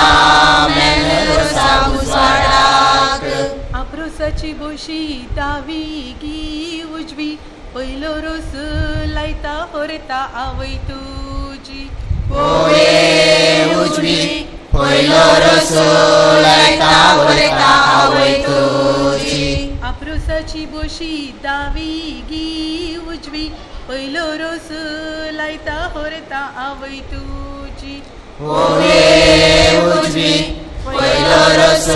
मेन रोसा उस्वाडाक. आपरोसाची बोशी दावी गी उजवी पयलो रोस लायता होरेता आवय तुजी. ओये उजवी पयलो रोस लायता होरेता आवय तुजी. आपरोसाची बोशी दावी गी उजवी पयलो रोस लायता होरेता आवय तुजी. ओवे उजवी पयलो रोस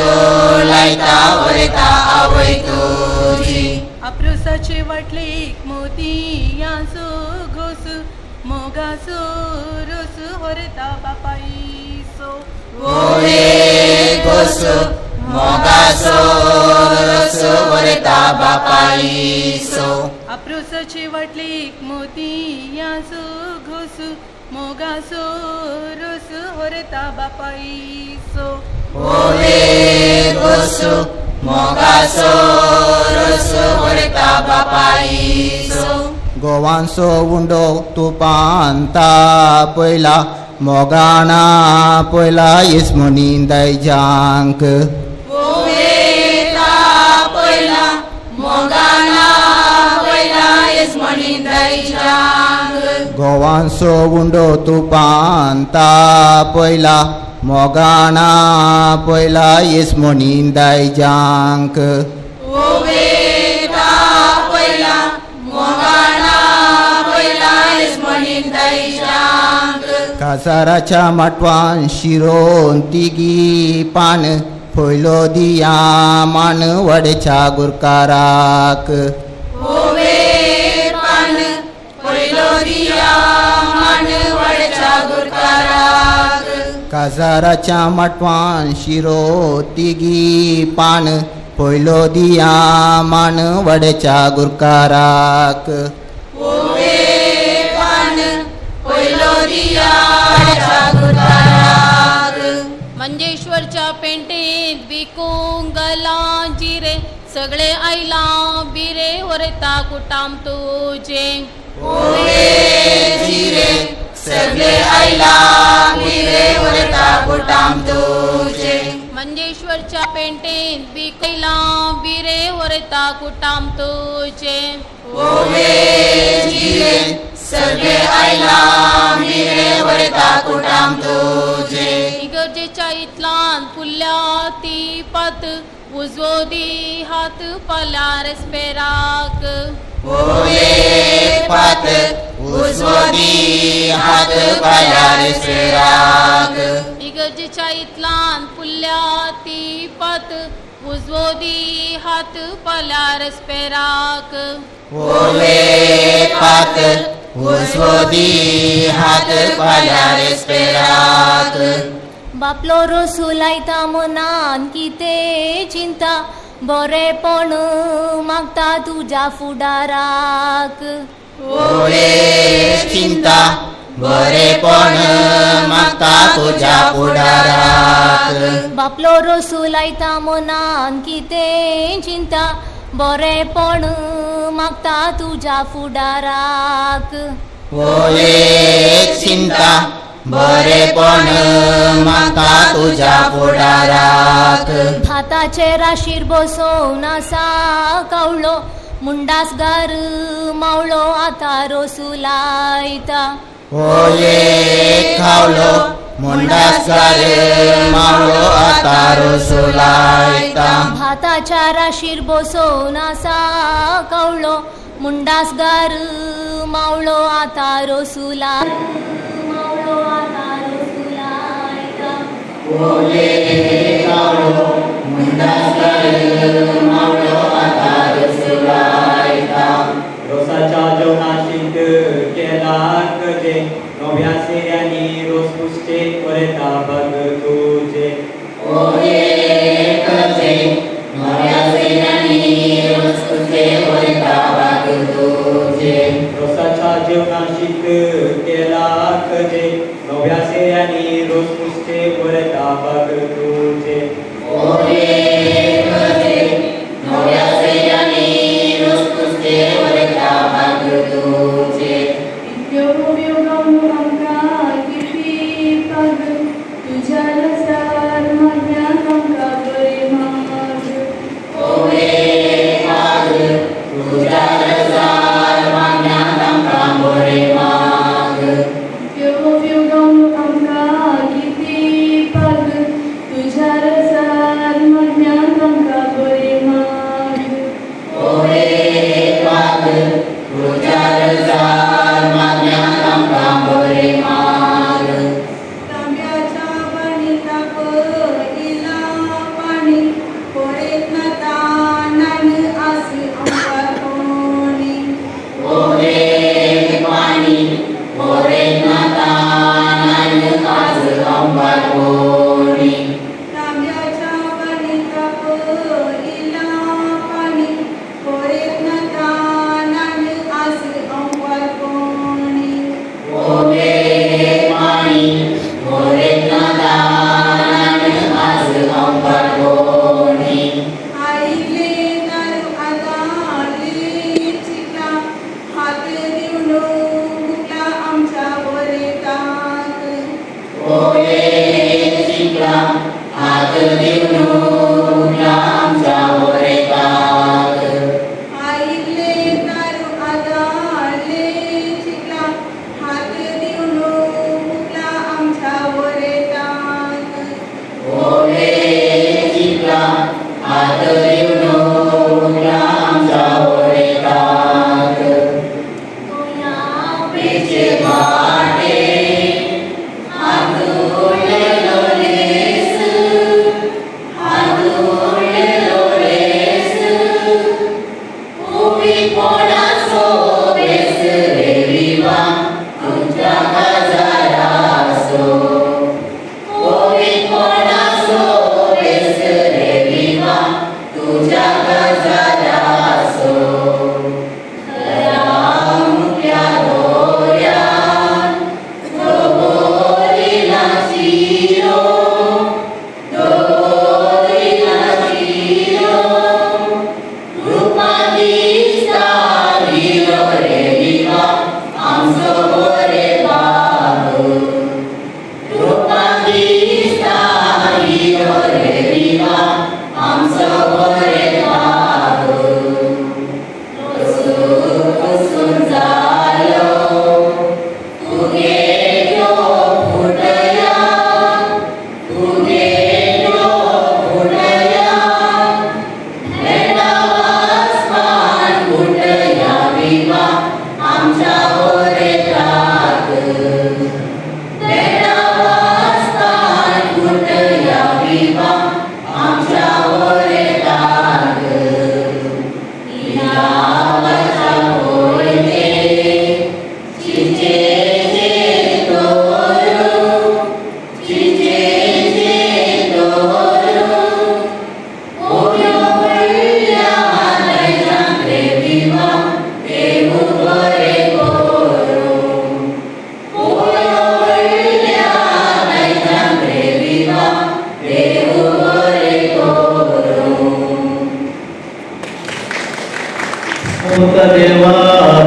लायता होरेता आवय तुजी. आपरोसाचे वाटले एक मोतयांचो घोस मोगाचो रोस होरेता बापायचो. ओवे घोस मोगाचो रोस होरेता बापायचो. आपरोसाचे वाटले एक मोतयांचो घोस मोगाचो रोस होरेता बापायचो. ओवे घोस मोगाचो रोस होरेता बापायचो. गोवांचो उंडो तुपान तापयला मोगाणा पयला इस्मोनी दायजांक. ओवे तापयला मोगाणा पयला इस्मोनी दायजांक. गोवांचो उंडो तुपान तापयला मोगाणा पयला इस्मोनी दायजांक. ओवे तापयला मोगाणा पयला इस्मोनी दायजांक. कासाराच्या माटवान शिरोन तिगी पान पयलो दिया मान वडेच्या गुरकाराक. ओवे पान पयलो दिया मान वडच्या गुरकाराक. काजाराच्या माटवान शिरो तिगी पान पयलो दिया मान वडेच्या गुरकाराक. ओवे पान पयलो दिया वड्याच्या गुरकाराक. मंजेश्वरच्या पेंटेंत विकूंक गलां जिरे सगळे आयलां बिरे व्हरता कुटाम तुजे. ओवे जिरे सगळे आयलां बिरे व्हरता कुटाम तुजे. मंजेश्वरच्या पेंटेंत विकलां बिरे व्हरता कुटाम तुजे. ओवे जिरे सगळे आयलां बिरे व्हरता कुटाम तुजे. इगर्जेच्या इतलान फुल्ल्या ती पात उजवो दी हात पाल्यार स्पेराक. ओवे पात उजवो दी हात पाल्यार स्पेराक. इगर्जेच्या इतलान फुल्ल्या ती पात उजवो दी हात पाल्यार स्पेराक. ओवे पात उजवो दी हात पाल्यार स्पेराक. बापलो रोसू लायता मनान कितें चिंता बरेपण मागता तुज्या फुडाराक. ओवे चिंता बरेपण मागता तुज्या फुडाराक. बापलो रोसू लायता मनान कितें चिंता बरेपण मागता तुज्या फुडाराक. ओवे चिंता बरेपण मागता तुज्या फुडाराक. भाताचे राशीर बसोवन आसा कावळो मुंडासगार मावळो आतां रोसू लायता. ओये खावलो मुंडासगार मावळो आतां रोसू लायता. भाताच्या राशीर बसोवन आसा कावळो मुंडासगार मावळो आतां रोसू लायता. ओये कावळो मुंडासगार मावळो आतां रोसू लायता. रोसाच्या जेवणाशीत केला गजे नव्या सेऱ्यांनी रोस पुसचे वरेता बाग तुजे. ओये गजे नव्या सेऱ्यांनी रोस पुसचे वरेता बाग तुजे. रोसाच्या जेवणाशीत केला गजे नव्या सेऱ्यांनी रोस पुसचे वरेता बाग तुजे. ओये गजे नव्या सेऱ्यांनी रोस पुसचे वरेता बाग तुजे. इतक्यो होवयो गावूं आमकां किर्ती पाग तुज्या रसार मागण्यांत आमकां बरें माग. ओवे पाग तुज्या रसार मागण्यांत आमकां बरें माग. इतक्यो होवयो गावूं आमकां किर्ती पाग तुज्या रसार मागण्यांत आमकां बरें माग. ओवे पाग तुज्या रसार मागण्यांत आमकां बरें माग. तांब्याच्या पाणी तापयला पाणी पळयत ना तानान आस आमकां कोणी. ओवे पाणी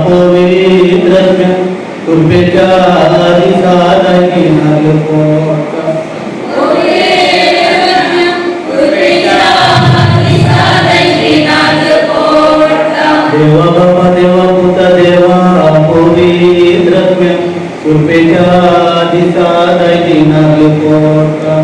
पवित्र कृपेच्या दिसा दायजी नाल्ल फोडटा. देवा बाबा देवा पुता देवा पवित्र कृपेच्या दिसा दायजी नाल्ल फोडटा.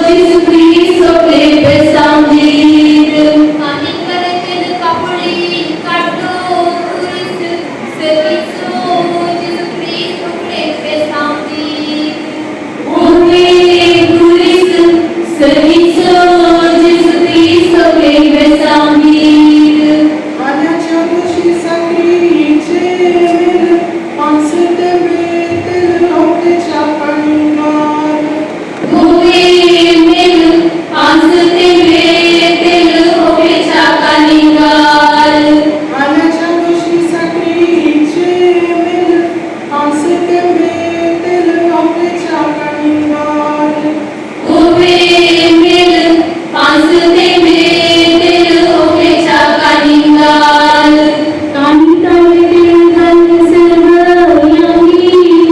जेजू क्रिस्त सगळे बेसांव दीत. कानिंगराचेर कापुळी काडलो खुरीस सगळीचो जेजू क्रिस्त सगळे बेसांव दीत. उबे खुरीस सगळीचो जेजू क्रिस्त सगळे बेसांव दीत. आल्याच्या मुशी साकरीचे मेल पांच तेंबे तेल होकलेच्या काणिंगार. उबे मेल पांच तेंबे तेल होकलेच्या काणिंगार. आल्याच्या मुशी साकरीचे मेल पांच तेंबे तेल होकलेच्या काणिंगार. उबे मेल पांच तेंबे तेल होकलेच्या काणिंगार. काणिंगार तेल घाल सर्वयांगी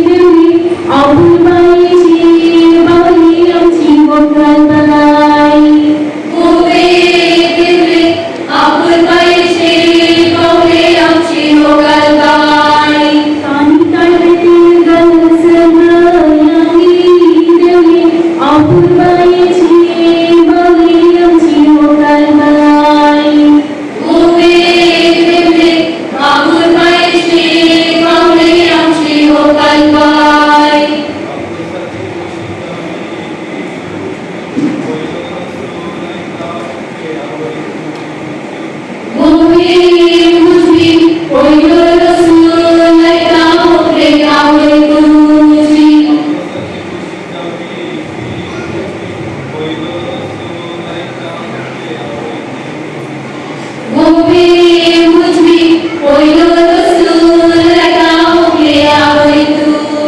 देवळी आपुलबायेची बावली आमची वोकाल बाय. उबे देवळी आपुलबायेची बावली आमची वोकाल बाय. काणिंगार तेल घाल सर्वयांगी देवळी आपुलबायेची बावली आमची वोकाल बाय. उबे देवळी आपुलबायेची बावली आमची वोकाल बाय. उबे उजवी पयलो रसूल लायता होकले आवय तुजी. उबे उजवी पयलो रसूल लायता होकले आवय तुजी.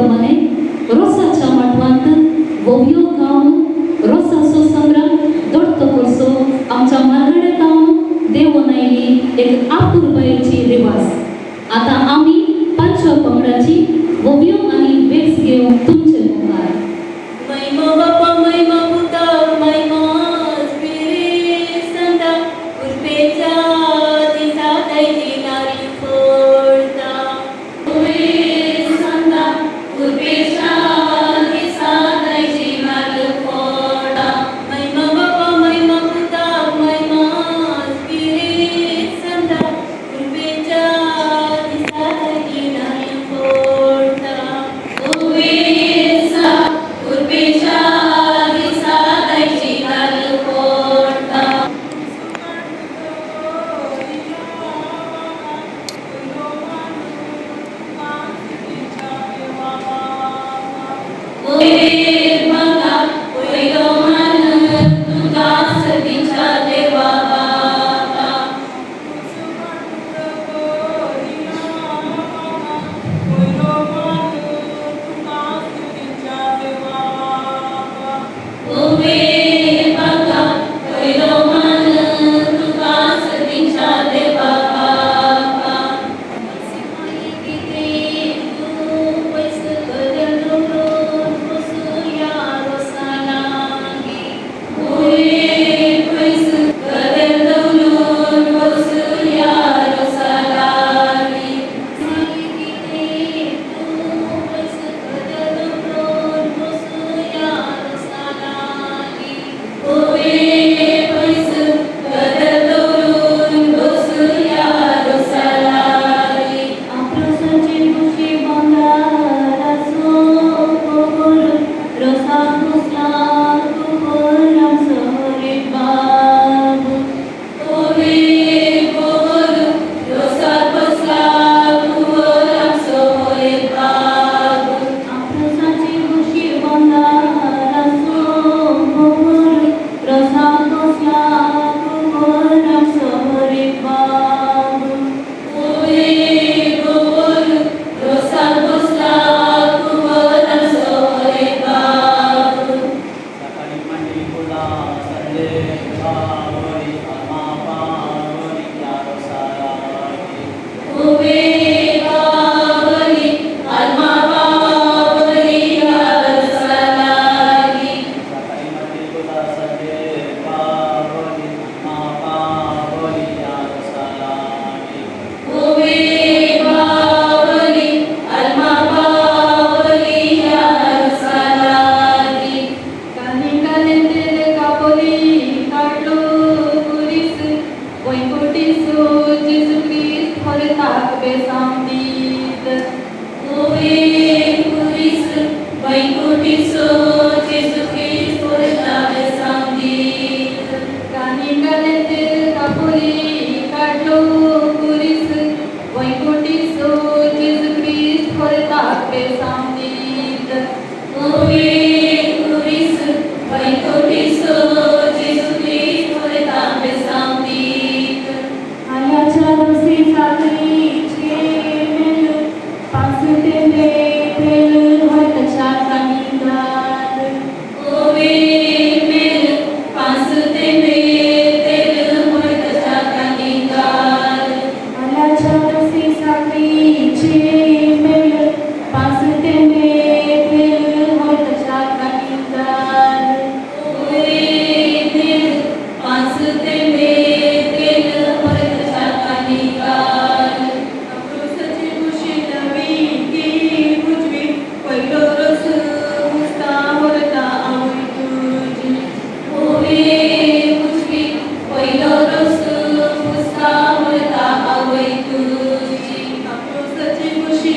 प्रमाणे रोसाच्या माटवांत वोवयो गावन रोसाचो संभ्रम दोडतो करचो आमच्या मालगड्या तावन देवून आयली एक आपुरबायेची रिवाज. आतां आमी पांचव्या पंगडाची वोवयो आनी वेस घेवन तुमचे मुखार. महिमा बापा महिमा पुता महिमा स्पिरित संता कृपेच्या दिसा दायजी नारी फोडता. संता कृपेच्या दिसा दायजी नारी फोडता. महिमा बापा महिमा पुता महिमा स्पिरित संता कृपेच्या दिसा दायजी नारी फोडता. कृपेच्या दिसा दायजी नारी फोडता. पयलो मान तुका सतीच्या देवा बापा. पयलो मान तुका सतीच्या देवा बापा. Thank you.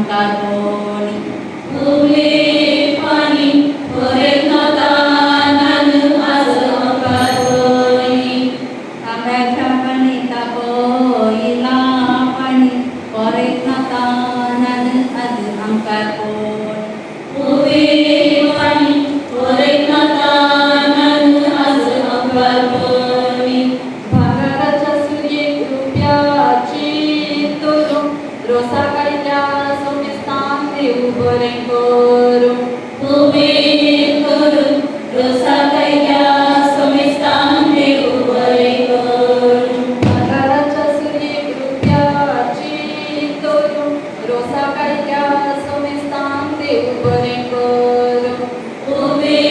आमकां कोणी. हुवे पाणी परेतना तानान आज आमकां कोणी. तांब्याच्या पाणी तापयला पाणी परेतना तानान आज आमकां कोणी. हुवे पाणी परेतना तानान आज आमकां कोणी. भांगराच्या सुरयेक रुप्याची तोरू रोसा कायल्या सोमेस्तान देव बरें करूं. हुवे करूं रोसा कायल्या सोमेस्तान देव बरें करूं. भांगराच्या सुरयेक रुप्याची तोरू रोसा कायल्या सोमेस्तान देव बरें करूं. हुवे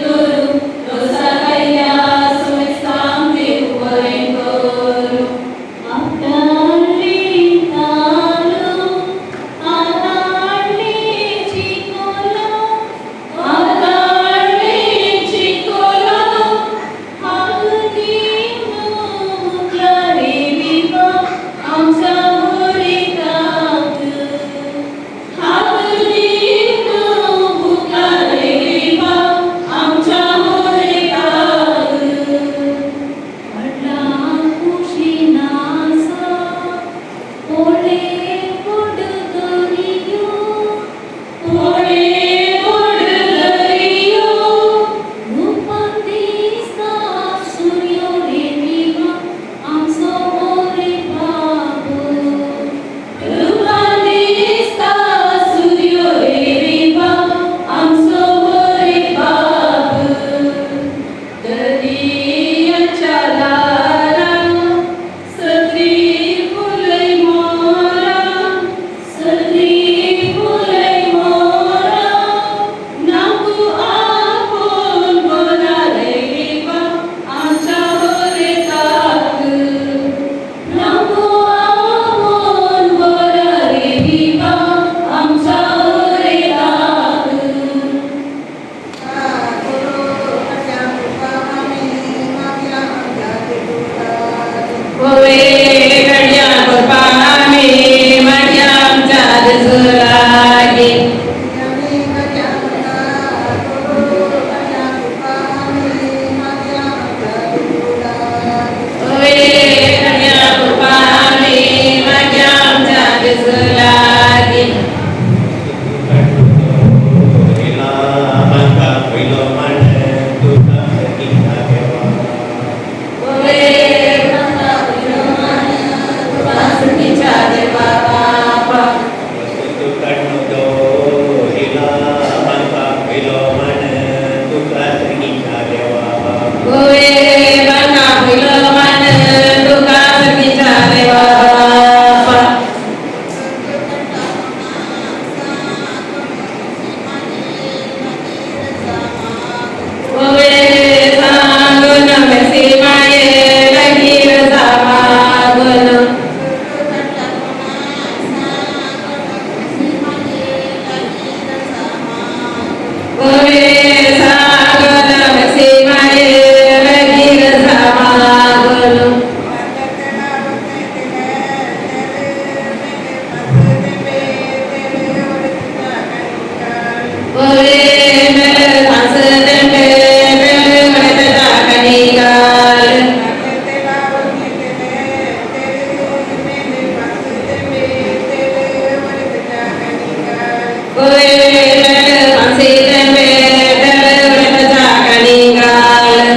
करूं रोसा कायल्या सोमेस्तान देव बरें करूं. आपटाली तालो आताडले चिकोलो आताडले चिकोलो हात दिवन मुकला रे विवा आमच्या मोरेकाक. हात दिवन मुकला रे विवा आमच्या मोरेकाक. व्हडला कुशीन आसा पोळे बोड दर्यो पोळे बोड दर्यो रुपान दिसता सुर्यो रे विवा आमचो मोरे बाब. रुपान दिसता सुर्यो रे विवा आमचो मोरे बाब. दर्याच्या दारा सत्री फुलय मोरा सत्री फुलय मोरा नाकू आपोवन बोला रे विवा आमच्या होरेकाक. नाकू आपोवन बोला रे विवा आमच्या होरेकाक. होवे घडया कृपा आमी मागया आमच्या जेजू लागी. होवे घडया कृपा आमी मागया आमच्या जेजू लागी. होवे सुखीच्या देवा बापा. होवे बांका पयलो मान तुका सुखीच्या देवा बापा. होवे सांगून मेसी माये मागीर रजा मागून. होवे सांगून मेसी माये मागीर रजा मागून. होवे मेरे सांस तेंबे मेरे गणेश कणिकाल. होवे मेरे सांस तेंबे मेरे गणेश कणिकाल.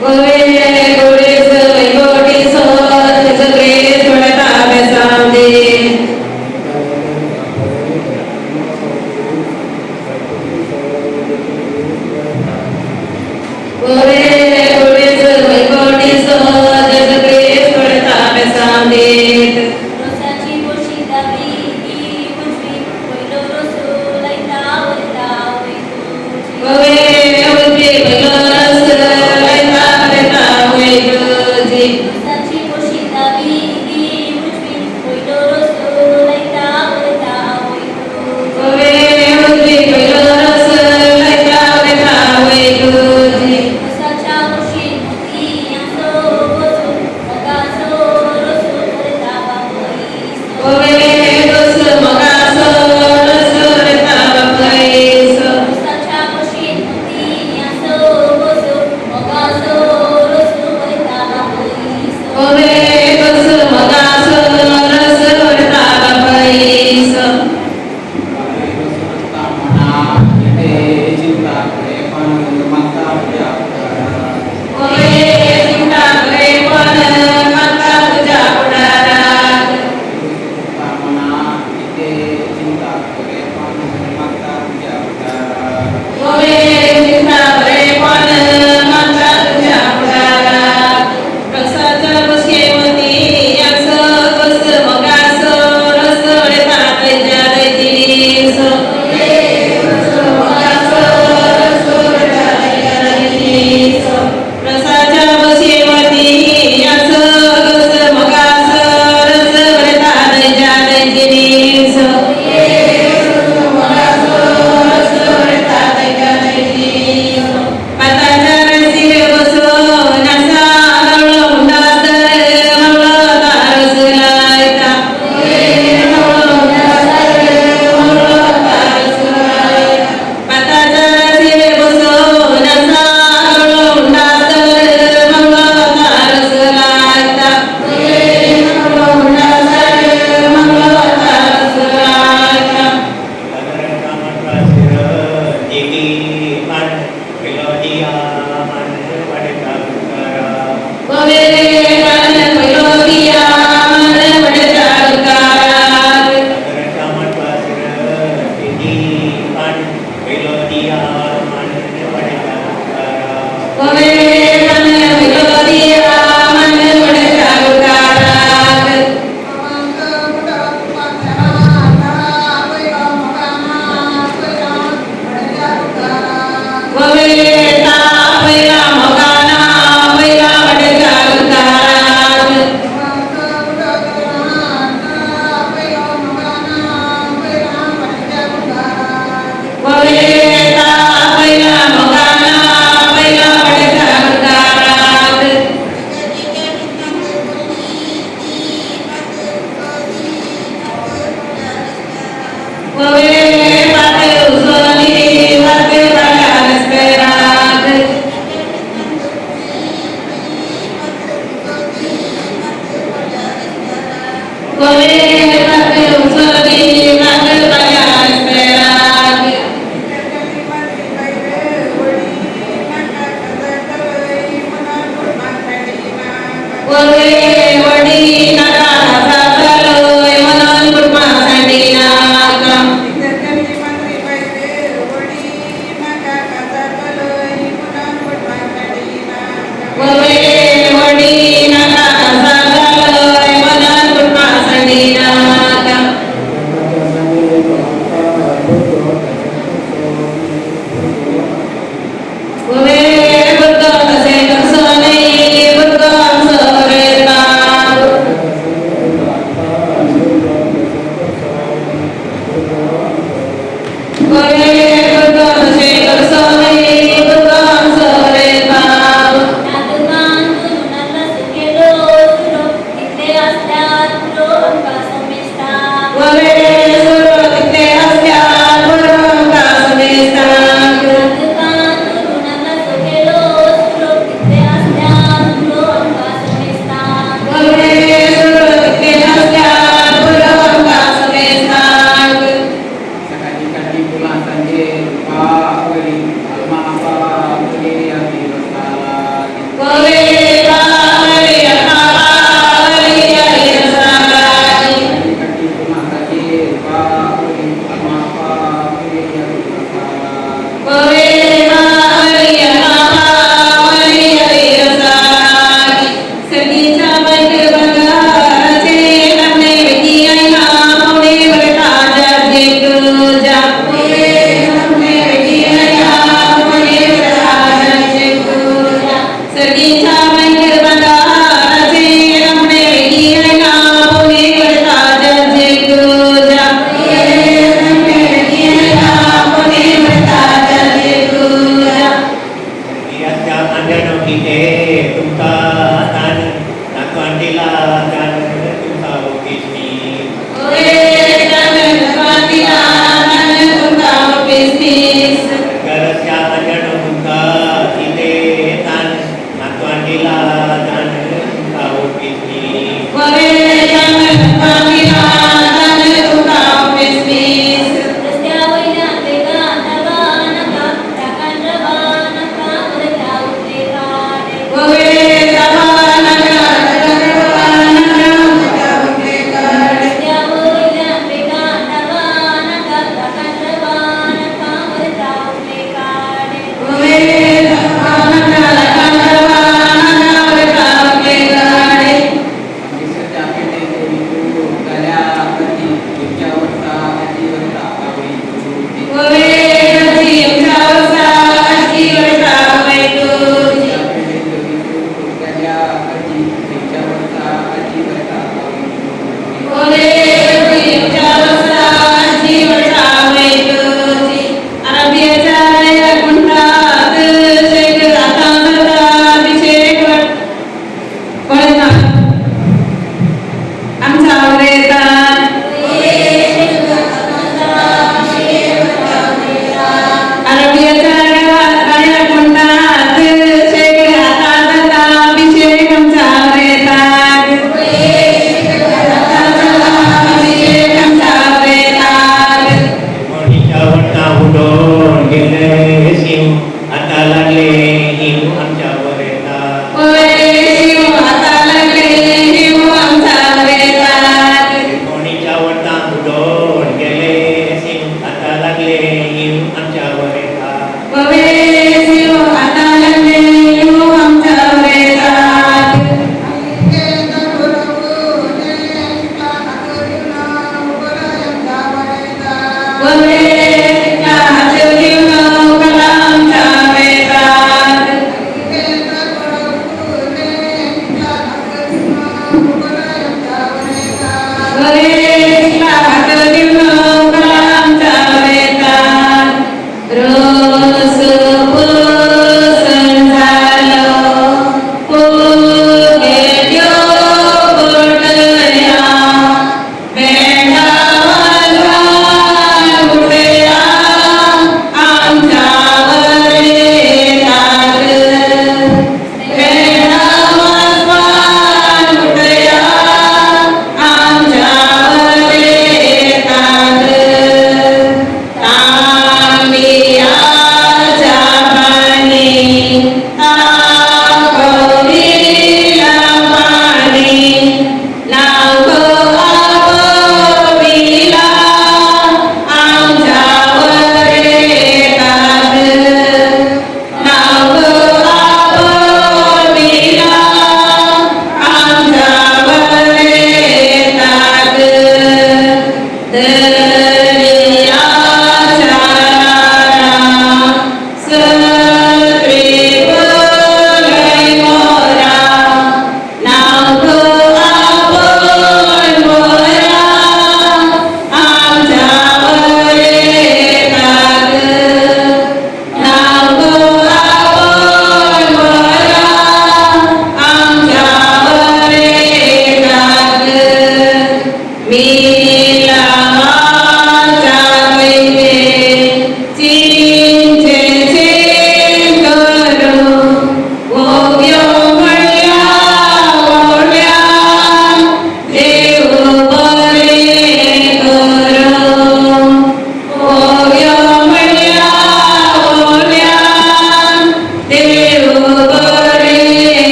होवे गोडेस वैगोटीसो सगळे थोड्या बेसांदे. होवे गोडेस वैगोटीसो सगळे थोड्या बेसांदे. रोसाची बोशी दावी ती उजवी पयलो रोसो लायता वयता वय तुजी. होवे उजवी पयलो रस लायता वयता वय तुजी. रोसाची बोशी दावी ती उजवी पयलो रोसो लायता वयता वय तुजी. होवे उजवी पयलो रस लायता वयता वय तुजी. दिया मान वडका गुरकारा. ववेतान पयलो दिया मान वडका गुरकारा. घराच्या माटवासर तिगी पान पयलो दिया मान वडका गुरकारा. ववेतान पयलो दिया मान वडका गुरकारा. ववेता पयला मोगाना पयला वडका गुरकारा. ववेता पयला मोगाना पयला वडका गुरकारा. ववे वाट उसली वाट पडल्या रस्त्यार. ववे वाट उसली वाट पडल्या रस्त्यार. ववे वडी नाका सासलोय म्हणून कुटुंबा सांडिनाका. ववे वडी नाका सासलोय म्हणून कुटुंबा सांडिनाका. ववे भुरगो तशें करचो न्ही भुरगो आमचो रेता. ववे भुरगो तशें करचो न्ही भुरगो आमचो रेता. नातकान नाका सुकेलो सुरो तितले आसल्यार पुरो आमकां समेस्ता. ववे सुरो तितले आसल्यार पुरो आमकां समेस्ता. नातकान नाका सुकेलो सुरो तितले आसल्यार पुरो आमकां समेस्ता. ववे सुरो तितले आसल्यार पुरो आमकां समेस्ता. सकाळी काडली फुलां सांजे पावली आल्मा पावली आमी रसाली. ववे पावली आल्मा पावली आई रसाली. काडली फुलां सांजे पावली आल्मा पावली आई रसाली. ववे पावली आल्मा पावली आई रसाली. सर्गीच्या बायक बंगाराचे नामने वेगी आयला पावणे वरता जाजे पूजा. ववे नामने वेगी आयला पावणे वरता जाजे पूजा. सर्गीच्या बायक बंगाराचे नामने वेगी आयला पावणे वरता जाजे पूजा. नामने वेगी आयला पावणे वरता जाजे पूजा. सर्गियाच्या आंड्यानो कितें तुमकां तान नातवान दिला तान तुमकां ओपिसनी. ववे तान नातवान दिला तान तुमकां ओपिसनीस. घराच्या आंड्यानो तुमकां कितें तान नातवान दिला तान तुमकां ओपिसनी. ववे तान नातवान दिला तान तुमकां ओपिसनीस. रस्त्या वयल्यान वेगान धांवा नाका रागान रावा नाका वरता उरले पाडे. ववे धांवा नाका रागान रावा नाका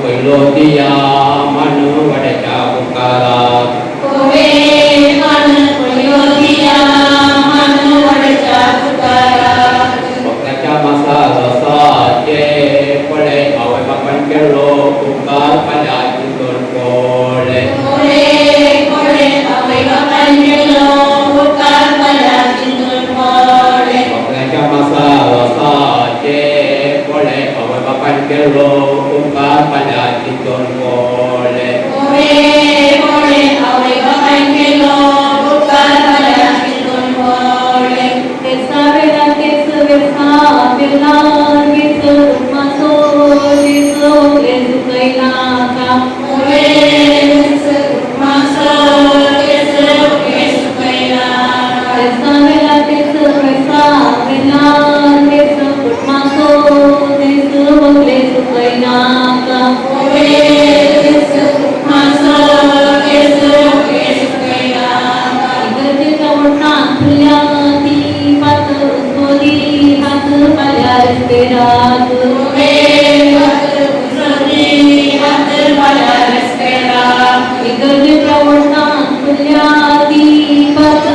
पयलो दिया माण वड्याच्या मुखाराक. कोवे मान पयलो दिया मान वड्याच्या मुखाराक. बोकड्याच्या मासा रोसाचे पळे आवय बापायन केल्लो उपकार फाल्यां चिंतून पळे. कोवे पळे आवय बापायन केल्लो उपकार फाल्यां चिंतून पळे. बोकड्याच्या मासा रोसाचे पळे आवय बापायन केल्लो उपकार फाल्यां चिंतून पळे. कोवे पळे आवय बापायन केल्लो उपकार फाल्यां चिंतून पळे. तेसा वेळा तेच वेसा पेला तेच कुटुंबाचो तेच ओकले सुकयला. कोवे कुटुंबाचो तेच ओकले सुकयला. तेसा वेळा तेच वेसा पेला तेच कुटुंबाचो तेच ओकले सुकयला. कोवे कुटुंबाचो तेच ओकले सुकयला. इगर्जेच्या ओठांत फुलल्या ती पात उजवली हात फाल्यां रस्तेराक. कोवे पात उजवली हात फाल्यां रस्तेराक. इगर्जेच्या ओठांत फुलल्या ती पात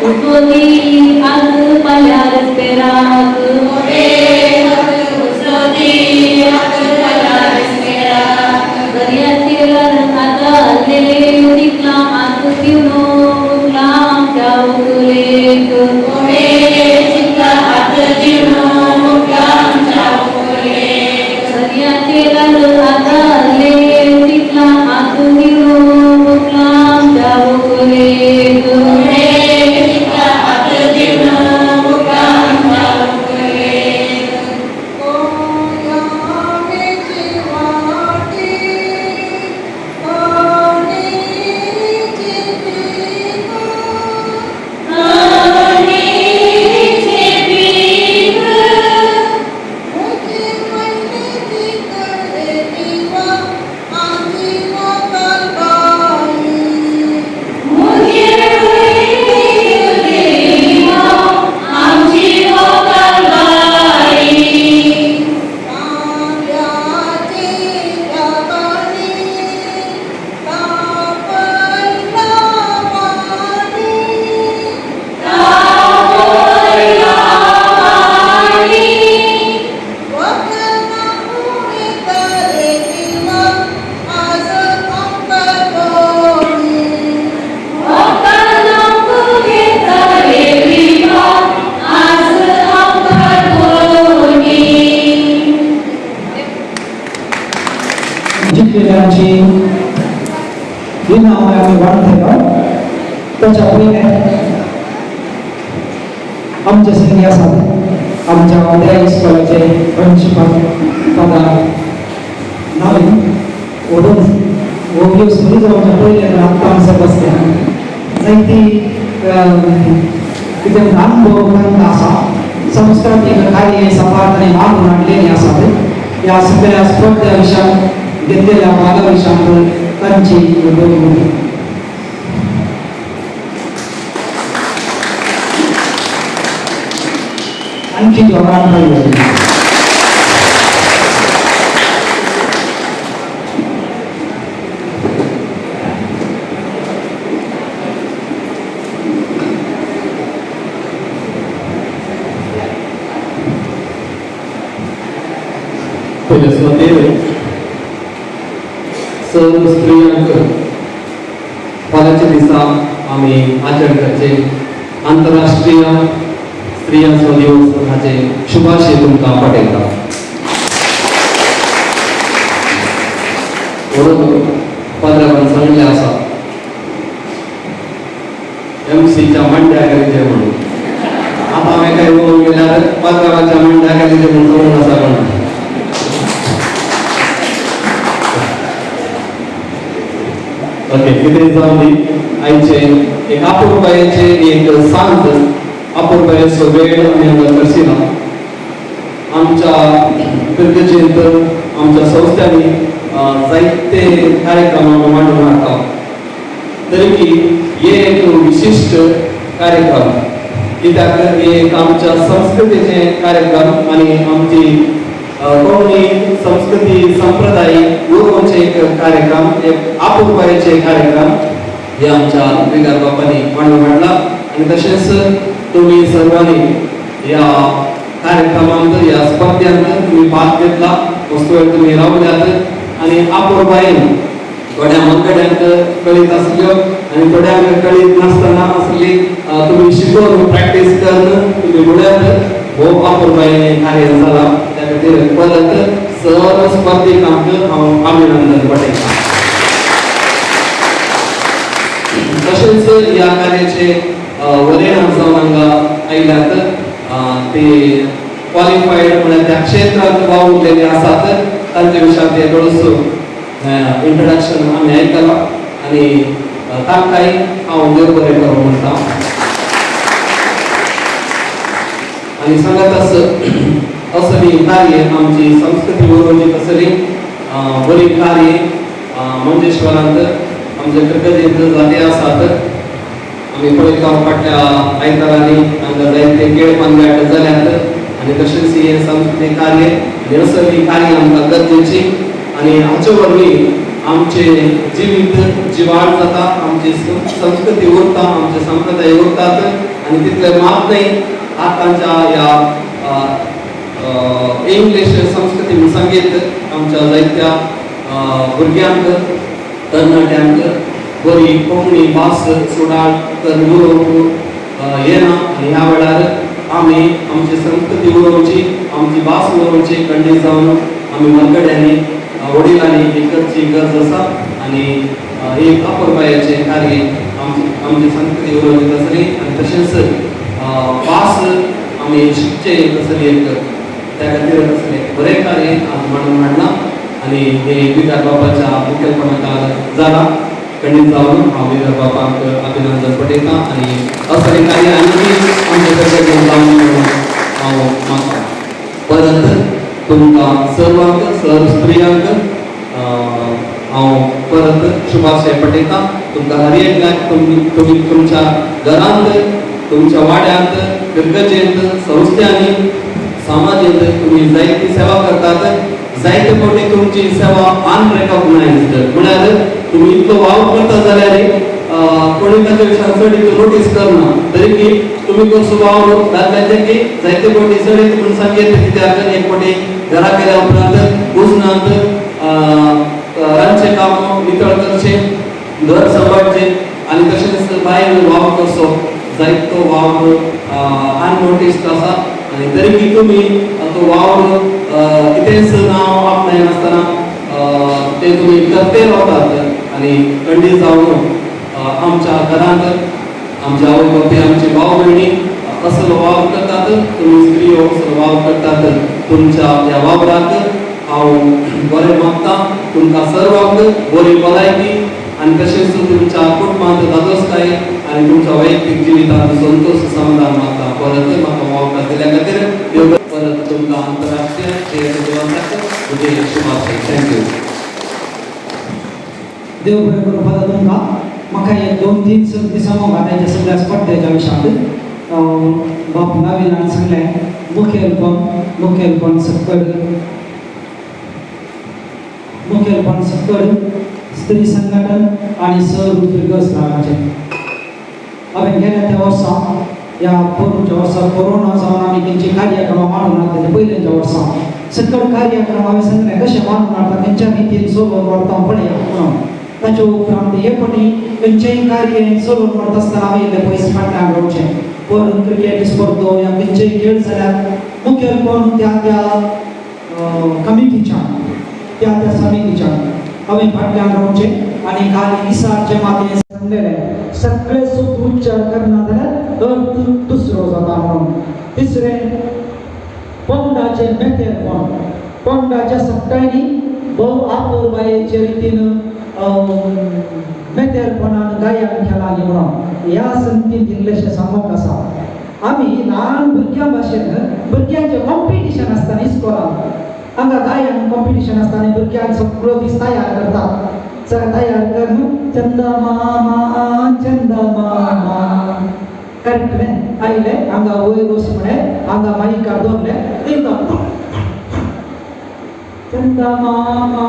उजवली हात फाल्यां रस्तेराक. कोवे पात उजवली हात फाल्यां रस्तेराक. दर्याचेर आदारले तितला हात दिवन मुकला आमच्या व्हंकलेक. कोवे चिंतला हात दिवन मुकला आमच्या व्हंकलेक. दर्याचेर आदारले तितला हात दिवन मुकला आमच्या व्हंकलेक. कोवे चिंतला हात दिवन मुकला आमच्या व्हंकलेक. कणीचे पीक मुखे देवा आमची वोकल बाई. तापयला पाणी वोकल घेतले विवा आज आमकां कोणी. जिंकलेल्यांची इनामां आमी वांट्टले. ताच्या पयलें आमचे संगी आसात आमच्या उदय इस्कोलाचे प्रिन्सिपल फादर नवीन ओडून ओव्यो सुरू जावच्या पयलें आत्तां हांगसर बसल्या जायती कितें अनुभव तांकां आसा. संस्कृतीक कार्य सपाट आनी मागून हाडलेली आसात. ह्या सगळ्या स्पर्धा विशयान घेतलेल्या भागा विशयान तांची उलोवणी. आणखी जोरान टाळी. पयले सुवातेर सर्व स्त्रियांक फाल्यांच्या दिसा आमी आचरण करचे आंतरराष्ट्रीय स्त्रियांचो दिवस हाचे शुभाशय तुमकां पाठयता. म्हणून पाद्रावान सांगलें आसा एमसीच्या मांड्या घालीचे म्हणून. आतां हांवें काय उलोवंक गेल्यार पाद्रावाच्या मांड्या घालीचे म्हणून सांगून आसा म्हणून. ओके, कितें जावं दी, आयचे एक अपुरबायेचे एक सांज अपुरबायेचो वेळ आमी हांगा खर्चिला. आमच्या पिरगजेंत आमच्या संस्थांनी जायते कार्यक्रम आमी मांडून हाडटा. तरी की हे एक विशिश्ट कार्यक्रम कित्याक हे एक आमच्या संस्कृतीचे कार्यक्रम आनी आमची कोंकणी संस्कृती संप्रदाय उरोवचे असो एक कार्यक्रम, एक आपुरबायेचे कार्यक्रम हे आमच्या विगार बापांनी मांडून हाडला. आनी तशेंच तुमी सर्वांनी ह्या कार्यक्रमांत, ह्या स्पर्ध्यांत तुमी भाग घेतला, वस्तू वेळ तुमी रावल्यात आनी आपुरबायेन थोड्या मनगड्यांक कळीत आसल्यो आनी थोड्यांक कळीत नासतना आसली तुमी शिकोवन प्रॅक्टीस करून तुमी मुळ्यात भोव आपुरबायेन कार्य जाला. त्या खातीर परत सर्व स्पर्धिकांक हांव अभिनंदन पाठयतां. तशेंच ह्या कार्याचे वरेणां जावन हांगा आयल्यात ते क्वॉलिफायड म्हळ्यार त्या क्षेत्रांत वावुरलेले आसात तांचे विशयान ते थोडोसो इंट्रोडक्शन आमी आयकलां आनी तांकांय हांव देव बरें करूं म्हणटा. आनी सांगत असली कार्य आमची संस्कृती उरोवची तसली बरी कार्य मंजेश्वरांत आमच्या क्रिकेटींत जाते आसात. आमी पळयता फाटल्या आयतारांनी हांगा जायते खेळ पंगड जाल्यात आनी तशेंच हें संस्कृतीक कार्य आनी असली कार्य आमकां गरजेची आनी हाचे वरवीं आमचें जिवीत जिवाळ जाता, आमची संस्कृती उरता, आमचे संप्रदाय उरतात. आनी तितले मात न्हय, आतांच्या ह्या इंग्लीश संस्कृती म्हूण सांगीत आमच्या जायत्या भुरग्यांक, तरणाट्यांक बरी कोंकणी भास सुडाळ तर उलोवंक येना. आनी ह्या वेळार आमी आमची संस्कृती उलोवची, आमची भास उलोवची खंडीत जावन आमी मनगड्यांनी, वडिलांनी ही करची गरज आसा. आनी एक अपुरबायेचें कार्य आमची आमची संस्कृती उलोवची तसली आनी तशेंच भास आमी शिकचे तसली एक त्या खातीर तसलें बरें कार्य आज मांडून हाडलां आनी हे विगार बाबाच्या मुखेलपणाखाल जालां. खंडीत जावन हांव विगार बाबाक अभिनंदन पटयतां आनी असलें कार्य आनी आमच्या गरजेन जावन म्हणून हांव मागतां. परत तुमकां सर्वांक, सर्व स्त्रियांक हांव परत शुभाशय पटयतां. तुमकां हर एकल्याक तुमी तुमच्या घरांत, तुमच्या वाड्यांत, फिरगजेंत, संस्थांनी, समाजेंत तुमी जायती सेवा करतात. जायते फावटी तुमची सेवा अनरेकॉग्नायज्ड म्हळ्यार तुमी इतलो वावर करता जाल्यार कोणी ताच्या विशयान चड नोटीस करना, तरी की तुमी कसो वावर दादल्याचे की जायते फावटी चड म्हूण सांगेत कित्याक एक फावटी घरा गेल्या उपरांत उजनांत रांदचें काम नितळ करचें, घर सांबाळचें आनी तशेंच भायर वावर करचो, जायतो वावर अननोटिस्ड आसा. आनी तरी की तुमी तो वावर कितेंच नांव आपणायनासतना ते तुमी करते रावतात. आनी खंडीत जावन आमच्या घरांत आमच्या आवय बापूय, आमचे भाव भयणी असलो वावर करतात, तुमी स्त्रियो असलो वावर करतात. तुमच्या ह्या वावराक हांव बरें मागता. तुमकां सर्वांक बरी भलायकी आनी तशेंच तुमच्या कुटुंबांत धादोसकाय आनी तुमच्या वैयक्तीक जिवितांत संतोश समाधान मागता. परत म्हाका अवकाश दिल्या खातीर देव परत तुमकां आंतरराष्ट्रीय दिवसाक म्हजे शुभाशय. Thank you. देव बरें करूं फादर तुमकां. म्हाका एक दोन तीन संगती सांगूंक आतांच्या सगळ्या स्पर्धेच्या विशयांत बाप नवीनान सांगलें मुखेलपण सकड, मुखेलपण सकड स्त्री संघटन आनी सर्व फिरगज रागाचें. हांवें गेल्या त्या वर्सा, ह्या पोरूच्या वर्सा कोरोना जावन आमी तेंची कार्यक्रमां मांडून हाडटा. पयल्याच्या वर्सा सकड कार्यक्रम हांवें सांगलें कशें मांडून हाडटा तेंच्या रितीन चलोवन व्हरता पळया म्हणून. ताच्या उपरांत हे फावटी खंयचेंय कार्य चलोवन व्हरता आसतना हांवें इल्लें पयस फाटल्यान रावचें. पोरून क्रिकेट स्पर्धो या खंयचेय खेळ जाल्यार मुखेलपण त्या त्या कमिटीच्या, त्या त्या समितीच्या हांवें फाटल्यान रावचें. आनी खाली इसारचें मातयें सांगलेलें सगळे सुद्दां उच्चार करना जाल्यार अर्थ दुसरो जाता म्हणून. तिसरें पंगडाचें मेतेरपण, पंगडाच्या सगळ्यांनी भोव आपुरबायेचे रितीन मेतेरपणान गायन केलां म्हणून ह्या संगतीन इल्लेशें सांगूंक आसा. आमी ल्हान भुरग्यां भाशेन भुरग्यांचें कॉम्पिटिशन आसता न्ही इस्कोलान, हांगा गायन कॉम्पिटिशन आसता आनी भुरग्यांक सगळो दीस तयार करतात. सगळें तयार करून चंदा मामा चंदा मामा करेक्ट न्ही आयले हांगा वयर वच म्हळें, हांगा मायकार दवरलें, एकदम चंदा मामा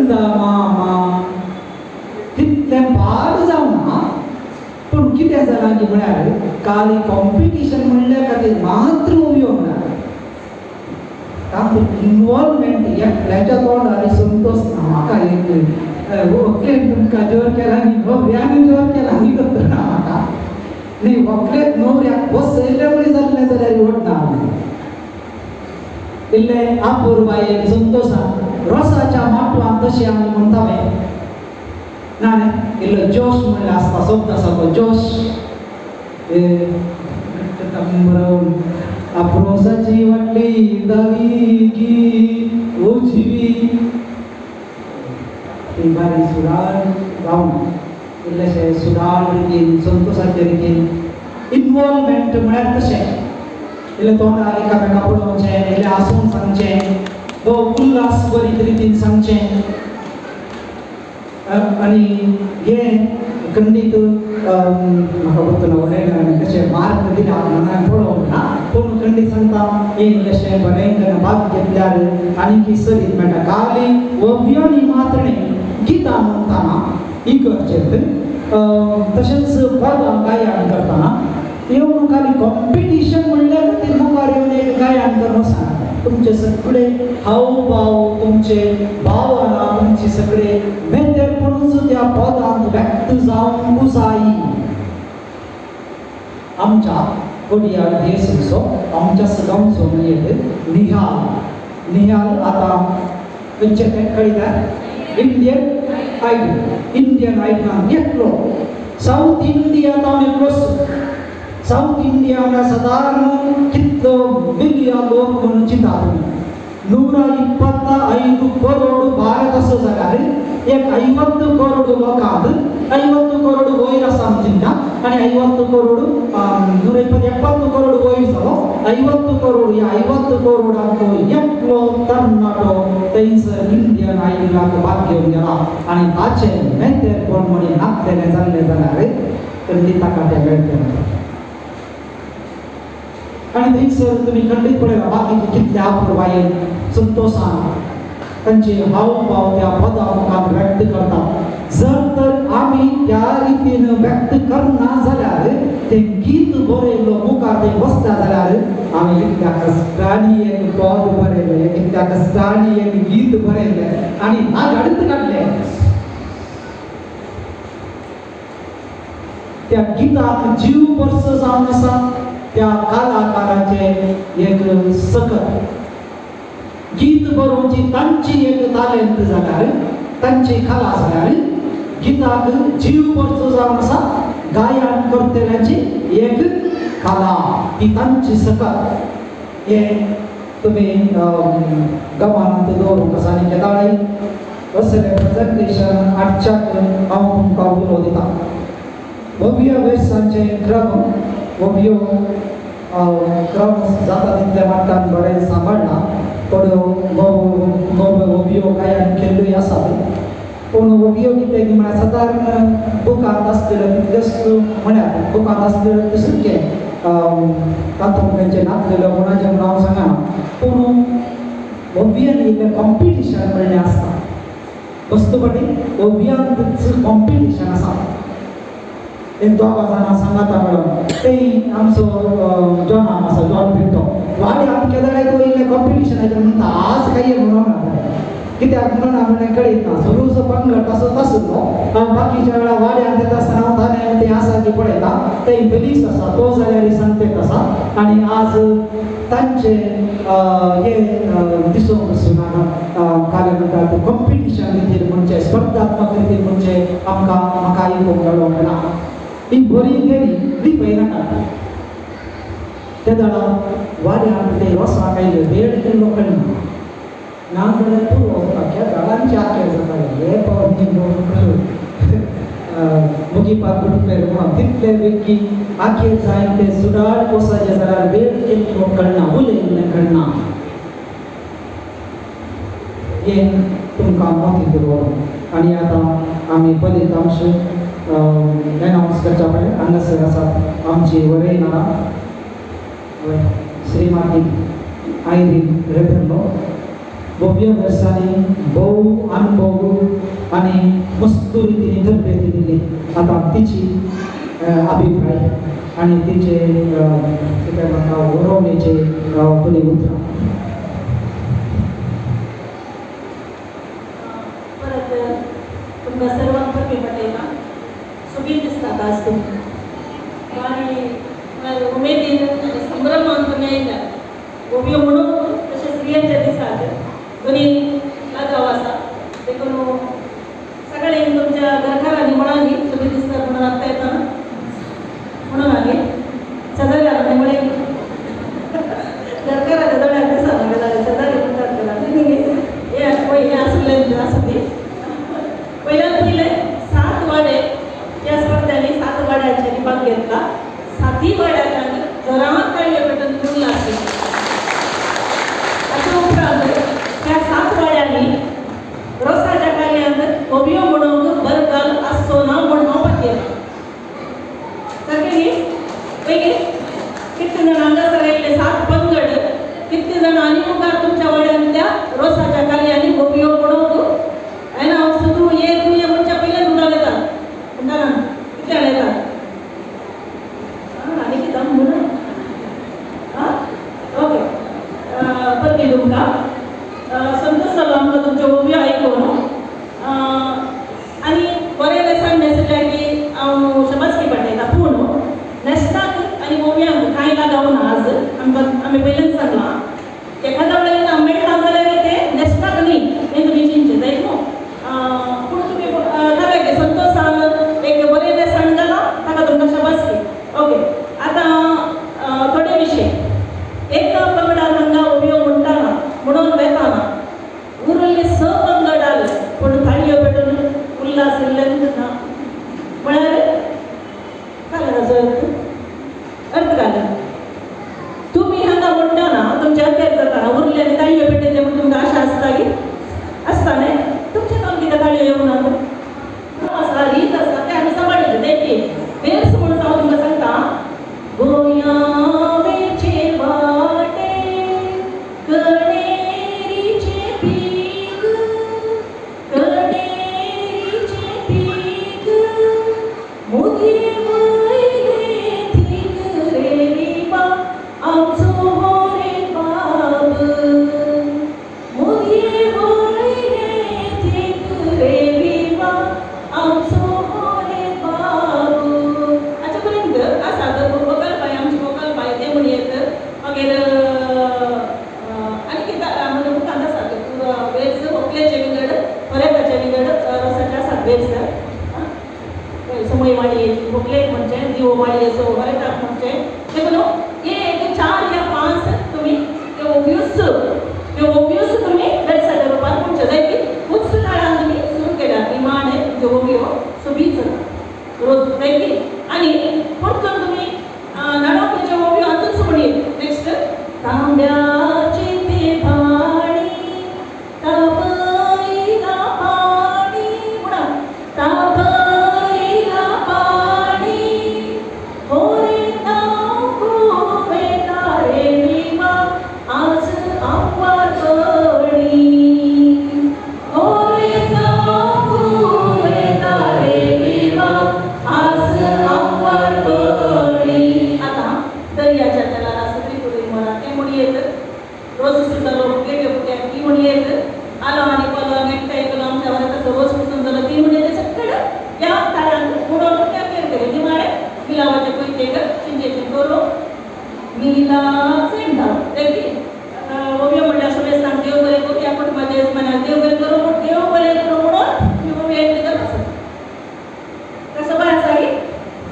चंदा मामा तितलें पाड जावना पूण कितें जालां की म्हळ्यार काली कॉम्पिटिशन म्हणल्या खातीर मात्र उयो म्हणा तातूंत इनवॉल्वमेंट एकल्याच्या तोंडार संतोष ना म्हाका एक व्हंकलेन तुमकां जोर केला न्ही न्हवऱ्यान जोर केला न्ही खबर ना म्हाका न्ही व्हंकलेक न्हवऱ्याक बसयल्ले वरी जाल्लें जाल्यार वडना इल्लें आपुरबायेन संतोशान रोसाच्या माटवान तशें आमी म्हणटा ना न्ही इल्लो जोश म्हणल्यार आसता शब्द आसा तो जोश अप्रोसाची वाटली दावी की उजवी ती बारी सुडाळ जावन इल्लेशें सुडाळ रितीन संतोशाचे रितीन इनवॉल्वमेंट म्हळ्यार तशें इल्लें तोंडार एकामेका पळोवचें इल्लें हांसून सांगचें भोव उल्हास बरी रितीन सांगचें आनी हें खंडीत म्हाका वतना उलयलें कशें मार्क दिला म्हणून हांवें पळोवंक ना पूण खंडीत सांगता हें इल्लेशें बरें भाग घेतल्यार आनीक सरीत मेळटा खाली ओव्यांनी मात्र न्ही गितां म्हणटाना इगर्जेंत तशेंच पदां गायन करतना येवन खाली कॉम्पिटिशन म्हणल्यार खातीर मुखार येवन एक गायन करून सांगता तुमचे सगळे हावभाव तुमचे भावना तुमचे सगळे मेतेरपणूच त्या पदांत व्यक्त जावंक जाय. आमच्या कोडियाळ देसाचो आमच्या गांवचो म्हणजे निहाल निहाल आतां खंयचे तें कळटा इंडियन आयडल इंडियन आयडलान एकलो सावथ इंडिया तावन एकलो सावथ इंडिया म्हळ्यार सादारण कितलो मिलियन लोक म्हणून चिंता 125 करोड भारत असो जाल्यार एक 50 करोड लोकांत 50 करोड वयर आसा चिंता आनी 50 करोड 120 करोड वयर जालो 50 करोड ह्या 50 करोडांक एकलो तरणाटो थंयसर इंडियन आयडलाक भाग घेवन गेला आनी ताचें मेतेरपण म्हणून नाचलेलें जाल्लें जाल्यार खंडीत ताका तें मेळटलें. आनी थंयसर तुमी खंडीत पळयला बाकीचे कितले आपुरबायेन संतोशान तांचे हावभाव त्या पदा मुखार व्यक्त करतात. जर तर आमी त्या रितीन व्यक्त करना जाल्यार तें गीत बरयल्लो मुखार ते बसता जाल्यार आमी इतल्या कश्टांनी एक पद बरयलें इतल्या कश्टांनी एक गीत बरयलें आनी नागाडीत काडलें. त्या गिताक जीव वर्स जावन आसा त्या कलाकाराचे एक सकत गीत बरोवची तांची एक तालेंत जाल्यार तांची कला जाल्यार गिताक जीव भरचो जावन आसा गायन करतल्याची एक कला ती तांची सकत हें तुमी गमनांत दवरूंक आसा. आनी केदाळी असलें प्रेजेंटेशन हाडच्याक हांव तुमकां उलो दिता. भव्य वेसांचे क्रम ओव्यो क्रम जाता तितल्या मट्टान बरें सांबाळना थोड्यो नव्यो ओव्यो गायन केल्ल्योय आसात पूण ओव्यो कितें की म्हळ्यार सादारण बुकांत आसलेल्यो तितल्योच म्हळ्यार बुकांत आसलेल्यो तशेंच तातूंत खंयचें नासलेल्यो कोणाचें म्हणून हांव सांगना पूण ओव्यन इल्लें कॉम्पिटिशन म्हणलें आसता वस्तुपटी ओव्यांतच कॉम्पिटिशन आसा. एक दोगां जाणां सांगाता मेळोन तेय आमचो जॉन आसा जॉन पिंटो वाड्यार केदाळाय तो इल्लें कॉम्पिटिशन आयलें म्हणटा आज काय म्हणून कित्याक म्हणून म्हणलें कळीत ना सुरूचो पंगड तसो आसलो बाकीच्या वेळार वाड्यार येता आसतना हांव ताणें तें आसा ती पळयता तें फेलिक्स आसा तो जाल्यार सांगतेत आसा आनी आज तांचे हें दिसूंक वचून काल म्हणटा कॉम्पिटिशन रितीन म्हणजे स्पर्धात्मक रितीन म्हणजे आमकां म्हाका आयकूंक मेळोंक ना. ही बरी गेली लिपयनाका ते जाणा वाड्यार ते रोसाक आयले वेळ केल्लो कळना ना जाल्यार पुरो वचपाक ह्या झाडांचे आखेर जाताले हे पावट मुगीपाक गुटपेर म्हणून तितले बेगी आखेर जाय ते सुडाळ कोसाचे जाल्यार वेळ केल्लो कळना उलयल्लें कळना हें तुमकां मोती दवरून. आनी आतां आमी फलितांश एनावन्स करच्या पळय हांगासर आसा आमची वरयणारा श्रीमती आयरीन रेबेलो. भव्य वर्सांनी भोव अनुभव आनी मस्त रितीन तरबेती दिली. आतां तिची अभिप्राय आनी तिचे कितें म्हणटा वरोवणेचे थोडी उतरां. परत तुमकां सर्वांक परबीं पाठयता. सुबीर दिसतात आज तुमी आनी उमेदीन आनी संभ्रमान तुमी आयल्यात. होवयो म्हणून तशें स्त्रियांच्या दिसाक दोनी लगाव आसा, देखून सगळ्यांनी तुमच्या घरकारांनी म्हळां न्ही सुबीर दिसतात म्हणून आत्तां येतना म्हणून आगे शेजारी आसा म्हळें घरकाराच्या दोळ्याक दिसना जाल्यार शेजारी म्हणटात हे पयलें आसलें आसूं दी. पयल्यान पयलें 7 वाडे ह्या स्पर्ध्यांनी 7 वाड्यांच्यानी भाग घेतला. 7 वाड्यांनी जोरान काडले पेटून उरला आसलें. ताच्या उपरांत त्या 7 वाड्यांनी रोसाच्या कार्यांत होवयो म्हणूंक बरगाल आसचो ना म्हूण हांव पातयेतां. सारकें न्ही? पयलीं कितले जाण हांगासर आयिल्ले 7 पंगड, कितले जाण आनी मुखार तुमच्या वाड्यांतल्या रोसाच्या कार्यांनी होवयो म्हणूंक हांवें हांव तूं ये तूं ये म्हणच्या पयल्यान उडाल येता म्हणटा ना कितले जाण येता आनी कितें म्हणून आं ओके. परबीं तुमकां संतोश जालो आमकां तुमच्यो होवयो आयकून आनी बरें लेसन मेसल्यार की हांव शबासकी पाठयता. पूण न्हेसणाक आनी होवयांक कांय लगावना. आज आमकां आमी पयल्यान सांगलां एखाद्या वेळार मेळटा जाल्यार तें न्हेसणाक न्ही हें तुमी चिंतचें जायत न्हू. पूण तुमी खरें की संतोशान एक बरें लेसन जालां ताका तुमकां शबासकी. ओके, आतां थोडे विशय. एका पंगडान हांगा होवयो म्हणटाना म्हणून वेताना उरले 6 पंगड आले पूण ताळयो पेटून उल्लास इल्लें ना म्हळ्यार काल ताजो अर्थ अर्थ घाला. तुमी हांगा म्हणटाना तुमच्या अखेर जाता उरले आनी ताळयो पेटयले म्हूण तुमकां आशा आसता की आसता न्ही. तुमचें काम कितें ताळयो येवना आसा रीत आसा तें आमी सांबाळिल्लें देखी वेर्स म्हणून हांव तुमकां सांगता. गोंयावेचे वाटे कणेरीचे पीक, कणेरीचे पीक, मुदये वयले थीक रे विवा आमचो हो रे बाब, मुदये वयले थीक रे विवा आमचो हो रे बाब. आतां पर्यंत आसा वोकल बाय आमची वोकल बाय तें म्हणयेत मागीर आनी कितें म्हणजे मुखार आसा वेर्स व्हंकलेचे विंगड होरेताचे विंगड रोसाचे आसात वेर्स. समय वाडयेची व्हंकलेक म्हणचें दिवो वाडयेचो होरेताक म्हणचें देखून हे एक 4 या 5 तुमी त्यो होवयोच तुमी वेर्साच्या रुपान म्हणचें जाय की उच्च काळान तुमी सुरू केल्यात निमाणें तुमच्यो होवयो सोबीत जाता रोज जाय की. आनी परतून तुमी नाडोवपाच्यो होवयो हातूंत म्हणयेत नेक्स्ट. तांब्याची ते भाणी तापयला पाणी म्हणा तापयला पाणी हो रे तांबू वेता रे विवा आज आंवारपणी, हो रे तांबू वेता रे विवा आज आंवारपणी. आतां दर्याच्या तेलार आसा त्रिपुरी म्हणा तें म्हणयेत रोज सुटलो फुगेट्यो फुग्याक ती म्हणयेत आलो आनी पलो एकठांय केलो आमच्या वरात रोज पुसून जालो ती म्हणयेत सगळें ह्या ताळ्यांत म्हणून त्या केर केलें निमाणें मिलावाचे पयतेक चिंचेचें करून मिला सेंडा देखी. होवयो म्हणल्यार सुबेस्तांक देव बरें करूं ह्या कुटुंबाच्या येजमानाक देव बरें करूं म्हूण देव बरें करूं म्हणून ही होवयो एकली आसा तसो बाय आसा की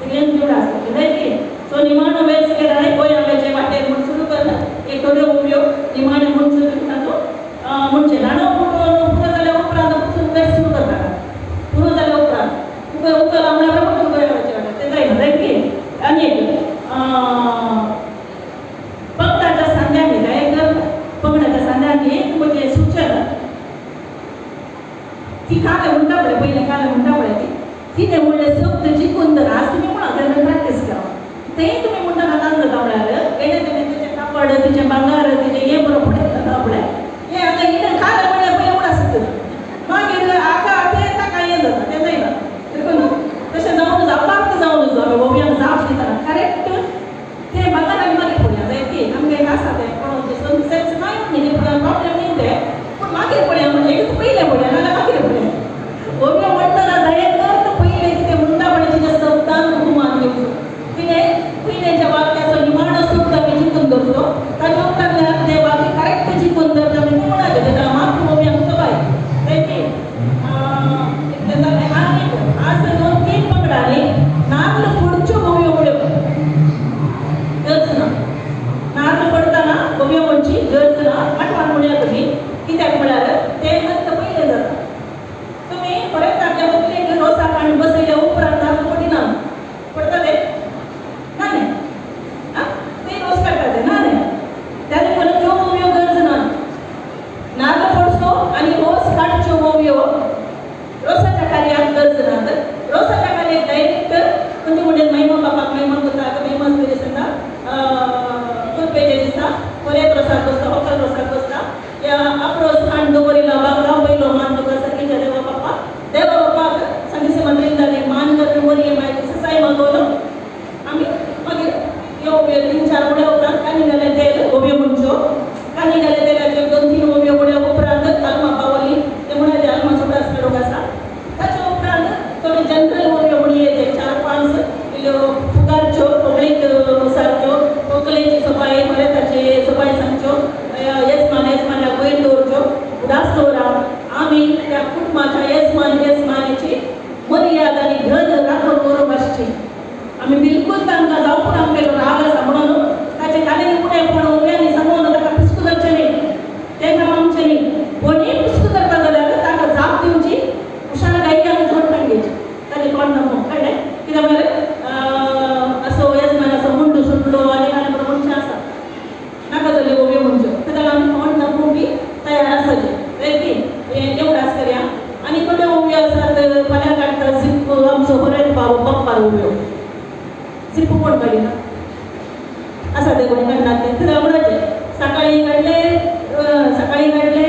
सगळ्यांक दिवड आसा जाय की. सो निमाणो वेळ सगळें गोंयांचे वाटेर म्हूण सुरू करना एक थोड्यो होवयो निमाणें म्हूण सुरू तातूंत म्हणचें ल्हानो पुरो जाल्या उपरांत पसून वेळ सुरू करता पुरो जाल्या उपरांत उकल म्हणल्यार परतून गोंयांचे वाटेर तें जायना जाय की. आनी एक पंगडाच्या सांद्यांनी जाय पंगडाच्या सांद्यांनी एक म्हणजे सूचन ती काल म्हणटा पळय पयलें काल म्हणटा पळय ती तिणें म्हणलें सक्त जिखून तर आज तुमी म्हणा तेन्ना प्रॅक्टीस करा तेंय तुमी म्हणटा नाका जाता म्हळ्यार येणें तेणें तुजें कापड तुजें भांगर तुजें हें बरोबर पडयता म्हळ्यार हें आतां हिणें काल आसा कोण सेन्स कांय न्ही प्रॉब्लेम न्ही ते पूण मागीर पळया म्हणजे एक पयलें पळया नाल्यार मागीर पळया होवयो म्हणटना जायत पयलें कितें म्हणटा पळय तिच्या शब्दान बहुमान घेवचो तिणें पयलेंच्या वाक्याचो निमाणो शब्द आमी जिखून दवरचो ताच्या उपरांत ते वाक्य करेक्ट जिखून दवरता आमी म्हणटाचे तेका मात्र होवयो आमचो बाय thank you. इतलें जालें. आनी आज दोन तीन पंगडांनी नाल्ल फोडच्यो होवयो म्हळ्यो गरज ना नाल्ल फोडटना होवयो म्हणची गरज ना आठवण म्हणया तुमी कित्याक म्हळ्यार तें मात पयलें जाता तुमी परत ताच्या वकलेक रोसाक हाडून बसयल्या उपरांत नाल्ल फोडिना पडटले ना न्ही आं ते रोस काडटा ते ना न्ही त्या देखून त्यो होवयो गरज ना नाल्ल फोडचो आनी रोस काडच्यो होवयो रोसाच्या कार्याक गरज ना. रोसाच्या कार्याक डायरेक्ट म्हणजे म्हणजे महिमा बापाक महिमा करता महिमा दिसा कुरपेच्या दिसा परत रोसाक बसता होकल रोसाक बसता या आपरोस हाण दवरिला बाबा पयलो मान तुका सगळीच्या देवा बाप्पा देवा बाप्पाक संगीत मंत्रींदाने मान करून वरी मागीर ससाय मागवलो आमी मागीर ह्यो होवयो तीन चार उड्या उपरांत कानी घालें तेल होवयो म्हणच्यो कानी घालें तेलाच्यो दोन तीन होवयो उड्या उपरांत आल्मा पावली ते म्हणाले आल्माचो उडास काडूंक आसा. ताच्या उपरांत थोड्यो जनरल होवयो म्हणये ते 4 5 इल्ल्यो फुगारच्यो कोंकणीक सारक्यो कोंकणीची सोपाय मराठाची सोपाय सांगच्यो येजमान येजमान्याक वयर दवरच्यो उदास दवरा आमी त्या कुटुंबाच्या येजमान येजमानीची मर्याद आनी धन राखून दवरूंक आसची आमी बिलकूल तांकां जावपून आमगेलो राग आसा म्हणून ताचे खाली उणेपण उण्यांनी सांगून ताका पिस्कू करचें न्ही तें काम आमचें न्ही. कोणीय पिस्कू करता जाल्यार ताका जाप दिवची उशान गायकी आमी जोडपाक घेवची ताजें कोण ना कळ्ळें कित्याक म्हळ्यार असो येजमान असो मुंडू सुटलो आनी आनी म्हणून मनशां आसा नाका जाल्ल्यो होवयो म्हणच्यो तेका आमी कोण दाखोवंक बी तयार आसाचे की एवढाच करया. आनी थोड्यो होवयो आसात फाल्यां काडटा जिप्प आमचो बरें बाबा बाप्पार होवयो जिप्प कोण काडिना आसा ते कोणी काडना ते कित्याक म्हणचे सकाळीं काडले सकाळीं काडले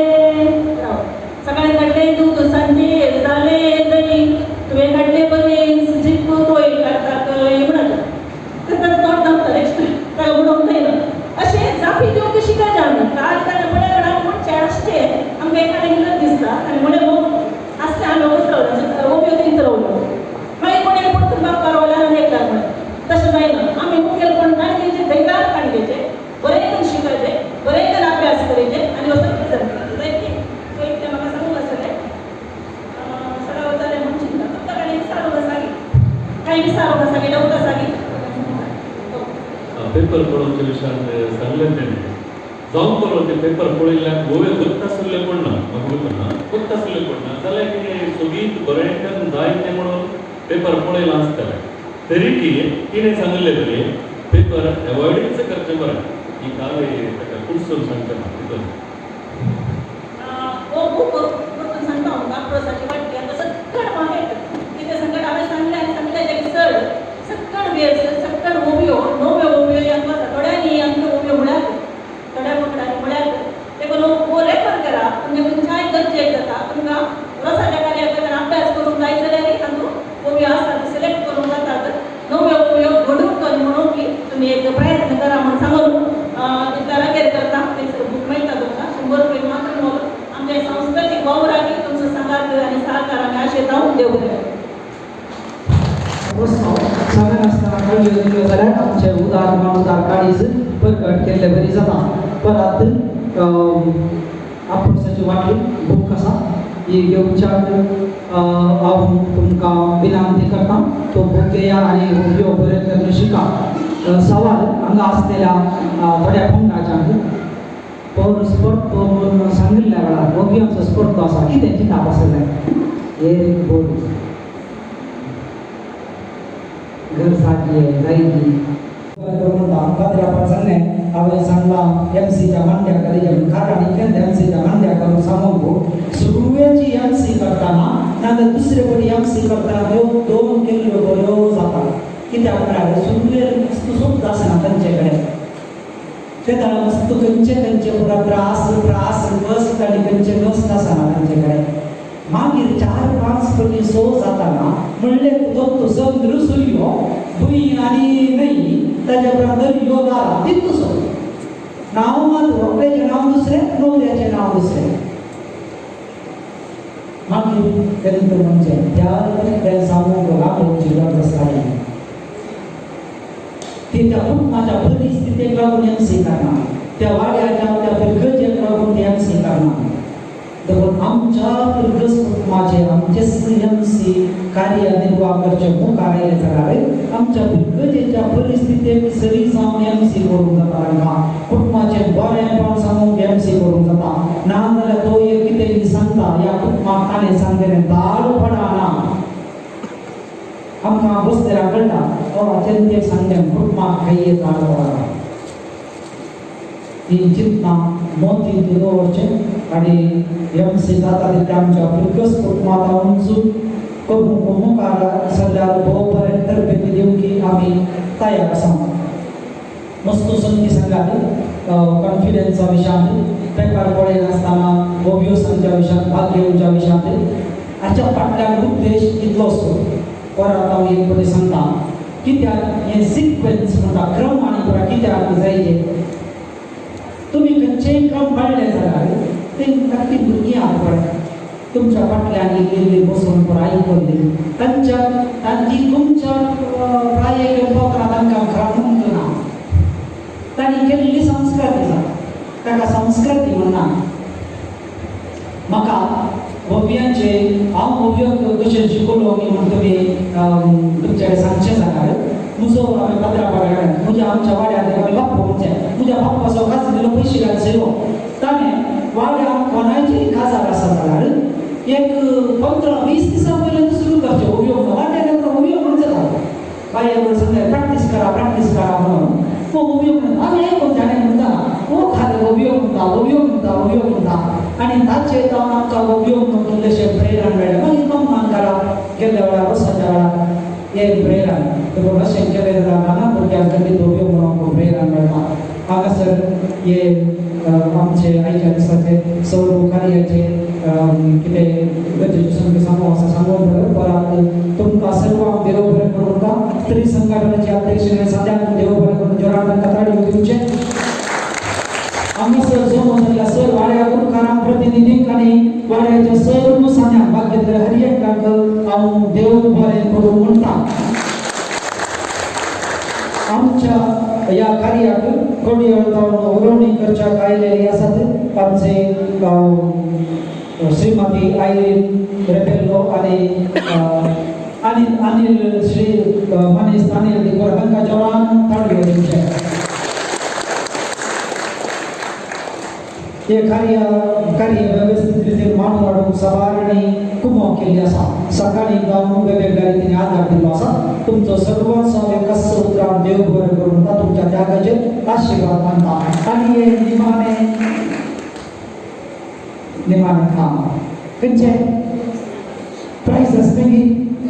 राव सकाळीं काडले दूद सांजे जालें दही तुवें काडले बरें जिप्प तोय काडटा थंय म्हणचे तर ताका तोंड दामता नेक्स्ट ताका म्हणूंक जायना अशें जापी दिवंक शिकायचें आमी काल कारण म्हळ्यार म्हणचे आसचें आमकां एखादें गरज दिसता आनी म्हळ्यार आसलें आमी वच रावलो होवयो दीत रावलो मागीर कोणें परतून बाप्पा रावल्यार आनी एकल्याक म्हळें तशें जायना आमी मुखेलपण काणयेचें धैर्यान काणयेचें बरें करून शिकायचें बरें करून अभ्यास करायचें आनी वचून प्रेझेंट करायचें जायत सो इतलें म्हाका सांगूंक आसलें सराव जालें म्हूण चिंता तुमकां कांय विचारूंक आसा कांय विचारूंक आसा की डावट आसा की पेपर पळोवच्या विशयान सांगलें तेणें जावन पळोवन ते पेपर पळयल्ल्यान गोवे गोत्त आसले कोण ना म्हाका खबर ना गोत्त आसले कोण ना जाल्यार कितें सोगीत बरें जाय तें म्हणून पेपर पळयलां आसतलें तरी की तिणें सांगिल्लें तरी पेपर एवॉयडूच करचें बरें ही काल ताका कुडसून सांगता तितून हो बूक परतून सांगता हांव आपरोसाची वाटली आतां सगळें मागीर कितें संकट हांवें सांगलें आनी सांगलें तें चड सगळें वेळ सगळें होवयो नव्यो होवयो आमकां आसा थोड्यांनी आमच्यो होवयो म्हळ्यार थोड्या पंगडांनी म्हळ्यार देखून हो रेफर करा म्हणजे खंयच्याय गरजेक जाता तुमकां रोसाच्या कार्याक अभ्यास करूंक जाय जाल्यार तातूंत होवयो आसात सिलेक्ट करूंक जातात नव्यो होवयो घडूंक म्हणून की तुमी एक प्रयत्न करा म्हूण सांगून इतल्या रागेर करता थंयसर बूक मेळटा तुमकां 100 रुपये मात्र मोल आमच्या सांस्कृतीक वावराक तुमचो सांगात आनी सहकार आमी आशेता. देव बरें सांगनासतना काळजी दिल्यो जाल्यार आमचे उदार उदार काळीज परगट केल्ले बरी जाता. परत आपरोसाची वाटली बूक आसा ही घेवच्याक हांव तुमकां विनंती करता तो बूक घेया आनी होवयो बरें करून शिका. सवाल हांगा आसलेल्या थोड्या पंगडाच्यांक पौर स्पर्ध म्हणून सांगिल्ल्या वेळार होवयांचो स्पर्ध आसा कितें चिंतप आसलें एक बोल घर साकी जायकी म्हणटा पाद्र्यापान सांगलें हांवें सांगलां एमसीच्या मांड्या कडेन कारण इतलें एमसीच्या मांड्या करून सांगूंक सुरवेची एमसी करतना नाजाल्यार दुसरे कडेन एमसी करतना त्यो दोन केल्ल्यो बऱ्यो जाता कित्याक म्हळ्यार सुरवेर मस्त शब्द आसना तांचे कडेन ते मस्त खंयचे खंयचे पुरा त्रास त्रास कश्ट आनी खंयचे कश्ट आसना तांचे कडेन मागीर 4 5 पटी सो जाताना म्हणलें तो समुद्र सुर्यो भूंय आनी न्हंय ताच्या उपरांत दर्यो दारा तितूसो नांव मात व्हंकलेचें नांव दुसरें, न्हवऱ्याचें नांव दुसरें. मागीर तें म्हणजे त्या सांगूंक आपोवची गरज आसताली. ती त्या कुटुंबाच्या परिस्थितीक लागून एम सी करना, त्या वाड्याच्या त्या पिरगजेक लागून एम सी करना. देखून आमच्या पिरगज कुटुंबाचे आमचेच एम सी कार्य निर्वाह करचे मुखार आयले जाल्यार आमच्या पिरगजेच्या परिस्थितीक सरी जावन एम सी करूंक जाता. तांकां कुटुंबाचें बरेंपण सांगूंक एम सी करूंक जाता. ना जाल्यार तो एक कितें सांगता ह्या कुटुंबाक ताणें सांगलें दाळ पडना. आमकां बसलेल्या कळटा हो जनतेक सांगलें कुटुंबाक खायये दाळ पडना. ती चिंतना मोतींत दवरचें आनी एम सी जाता तितलें आमच्या पिरगज कुटुंबांत वचून करूंक मुखार सरल्यार भोव बरें तरबेती दिवंक आमी तयार आसा. वस्तू संदी सांगात कॉन्फिडन्सा विशयांत, पेपर पळयनासतना ओव्योसांच्या विशयांत, भाग घेवच्या विशयांत हाच्या फाटल्यान उद्देश इतलोच. परत हांव एक पळय सांगता कित्याक हें सिक्वेन्स म्हणटा क्रम आनी पुरा कित्याक जायचे. तुमी खंयचेय क्रम पाळ्ळे जाल्यार ते धाकटी भुरगीं आहा पळय तुमच्या फाटल्यान इल्ली बसून पुरा आयकल्ली तांच्या तांची तुमच्या प्रायेक पावतना तांकां क्रम ना. तांणी केल्ली संस्कृती जाता ताका संस्कृती म्हणना. म्हाका भव्यांचे हांव भव्यांक कशें शिकयलो मी म्हण तुमी तुमच्या कडेन सांगचें जाल्यार म्हजो हांवें पत्रा पडल्या म्हज्या आमच्या वाड्यार आमी बाप्पा म्हणचे म्हज्या बाप्पाचो काजलेलो पयशे घाल सयलो ताणें वाड्यार कोणायचेय काजार आसा जाल्यार एक 15-20 दिसां पयलीं सुरू करचें ओवयो वाड्यार ओवयो म्हणून जाता. बाये बरोबर सांगता प्रॅक्टीस करा प्रॅक्टीस करा म्हणून तो ओवयो म्हणून आमी आयकून ताणें म्हणटा ओ खाली ओवयो म्हणटा ओवयो म्हणटा ओवयो म्हणटा आनी ताचे जावन आमकां ओवयो म्हणून कितलेशें प्रेरण मेळ्ळें. मागीर कम्मान गेल्ल्या वेळार वर्साच्या वेळार हे प्रेरण देखून अशें केलें जाल्यार ल्हान भुरग्यांक खंडीत ओवयो म्हणूंक प्रेरण मेळटा. हांगासर हे आमचे आयच्या दिसाचे सर्व कार्याचे कितें गरजेचे संग सांगू आसा सांगून बरें परत तुमकां सर्वांक देव बरें करूं. स्त्री संघटनेचे अध्यक्ष सद्याक देव बरें करून जोरान तांकां ताळयो दिवचें. हांगासर जमो जाल्ल्या सर वाड्या गुरुकारांक प्रतिनिधींक आनी वाड्याच्या सर्व सान्यांक भाग घेतलेल्या हर एकल्याक हांव देव बरें करूं म्हणटा. आमच्या ह्या कार्याक कोडयळ जावन उलोवणी करच्याक आयिल्ले आसात आमचे श्रीमती आयरीन रेबेल्लो आनी आनी अनिल श्री मनीस अनिल दिगोर हांकां जवान ताळयो दिवचे. हे कार्य कार्य व्यवस्थित रितीन मांडून हाडूंक सवारणी कुमो केल्ली आसा. सकाळीं जावन वेगवेगळ्या रितीन आदार दिल्लो आसा. तुमचो सर्वांचो एकाच उतरान देव बरें करूं म्हणटा तुमच्या त्यागाचेर आशिर्वाद मानता. आनी हे निमाणें निमाणें काम खंयचें प्रायज आसतगी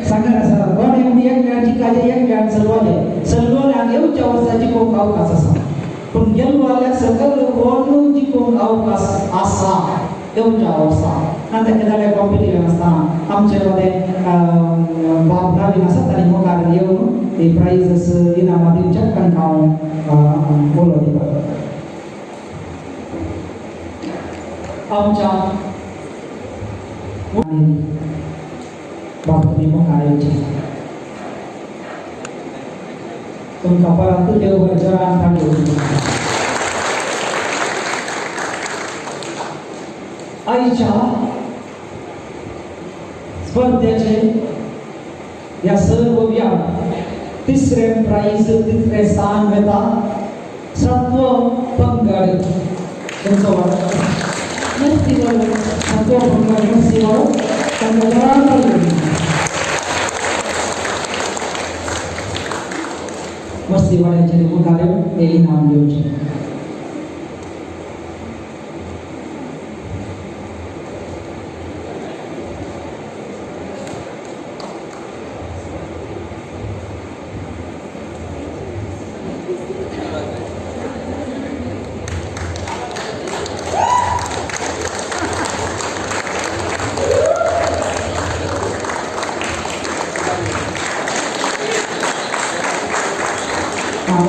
सांगना आसतना कोणें एकल्यान जिखाचें एकल्यान सलवाचें सलवाल्यान येवच्या वर्सा जिखोवंक अवकाश आसा पूण गेल्लो जाल्यार सकयल कोण जिखोवंक अवकाश आसा येवच्या वर्सा. ना ताका जाल्यार कॉम्पिटिशन आसतना आमचे मदें बाब नवीन आसा तांणी मुखार येवन ती प्रायजस इनामां दिवच्याक तांकां हांव उलो दिता. आमच्या बाब तुमी मुखार येवचे. तुमकां परत देव बरें जोरान ताळयो. आयच्या स्पर्धेचे ह्या सर्व व्याप तिसरें प्रायज तिसरें स्थान वेता सत्व पंगड तुमचो मस्ती वाडो सत्व पंगड मस्ती वाडो तांकां जोरान ताळयो. मस्ती वाड्याचेर मुखार हे इनाम घेवचें.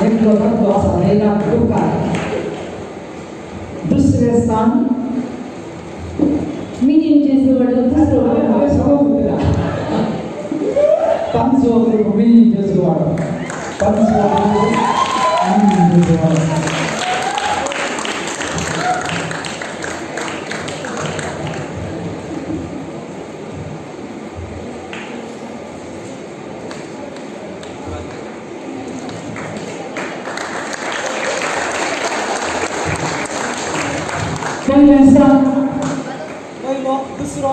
एकलो धाकटो आसा थंय उपकार. दुसरें स्थान मिनीन जेजुवाडो दुसरो. हांवें सगळो म्हणटा 500 ग्रुप मिनीन जेजुवाडो, 500 ग्रुप मिनीन जेजुवाडो. पयलें स्थान पयलो दुसरो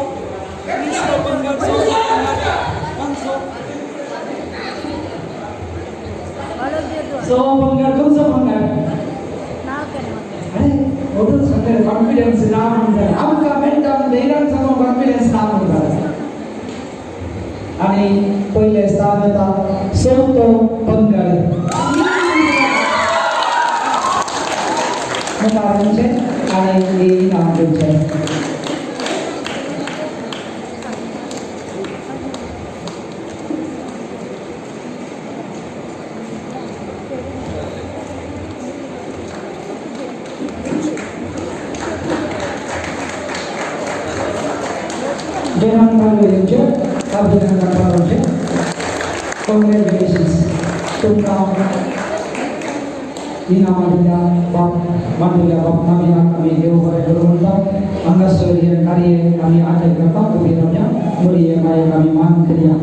तिसरो पंगड चवथो पंगड पांचवो सो पंगड खंयचो पंगड? अरे ओटूच सांगता कॉन्फिडन्स ना म्हणटा आमकां मेळटा धैर्यान सांगो कॉन्फिडन्स ना म्हणटा. आनी पयलें स्थान येता चवथो पंगड मुखार येवचें आनी इनाम दिवचें. जयराम पालवे यांचे अभिनंदन पालवचे कॉंग्रॅच्युलेशन्स. तुमकां इनामां दिल्या बाप मांडलेल्या बाप नव्याक आमी देव बरें करूं म्हणटा. हांगासर हें कार्य आमी आदार करता उबी रावया मुरये मायेक आमी मान करया.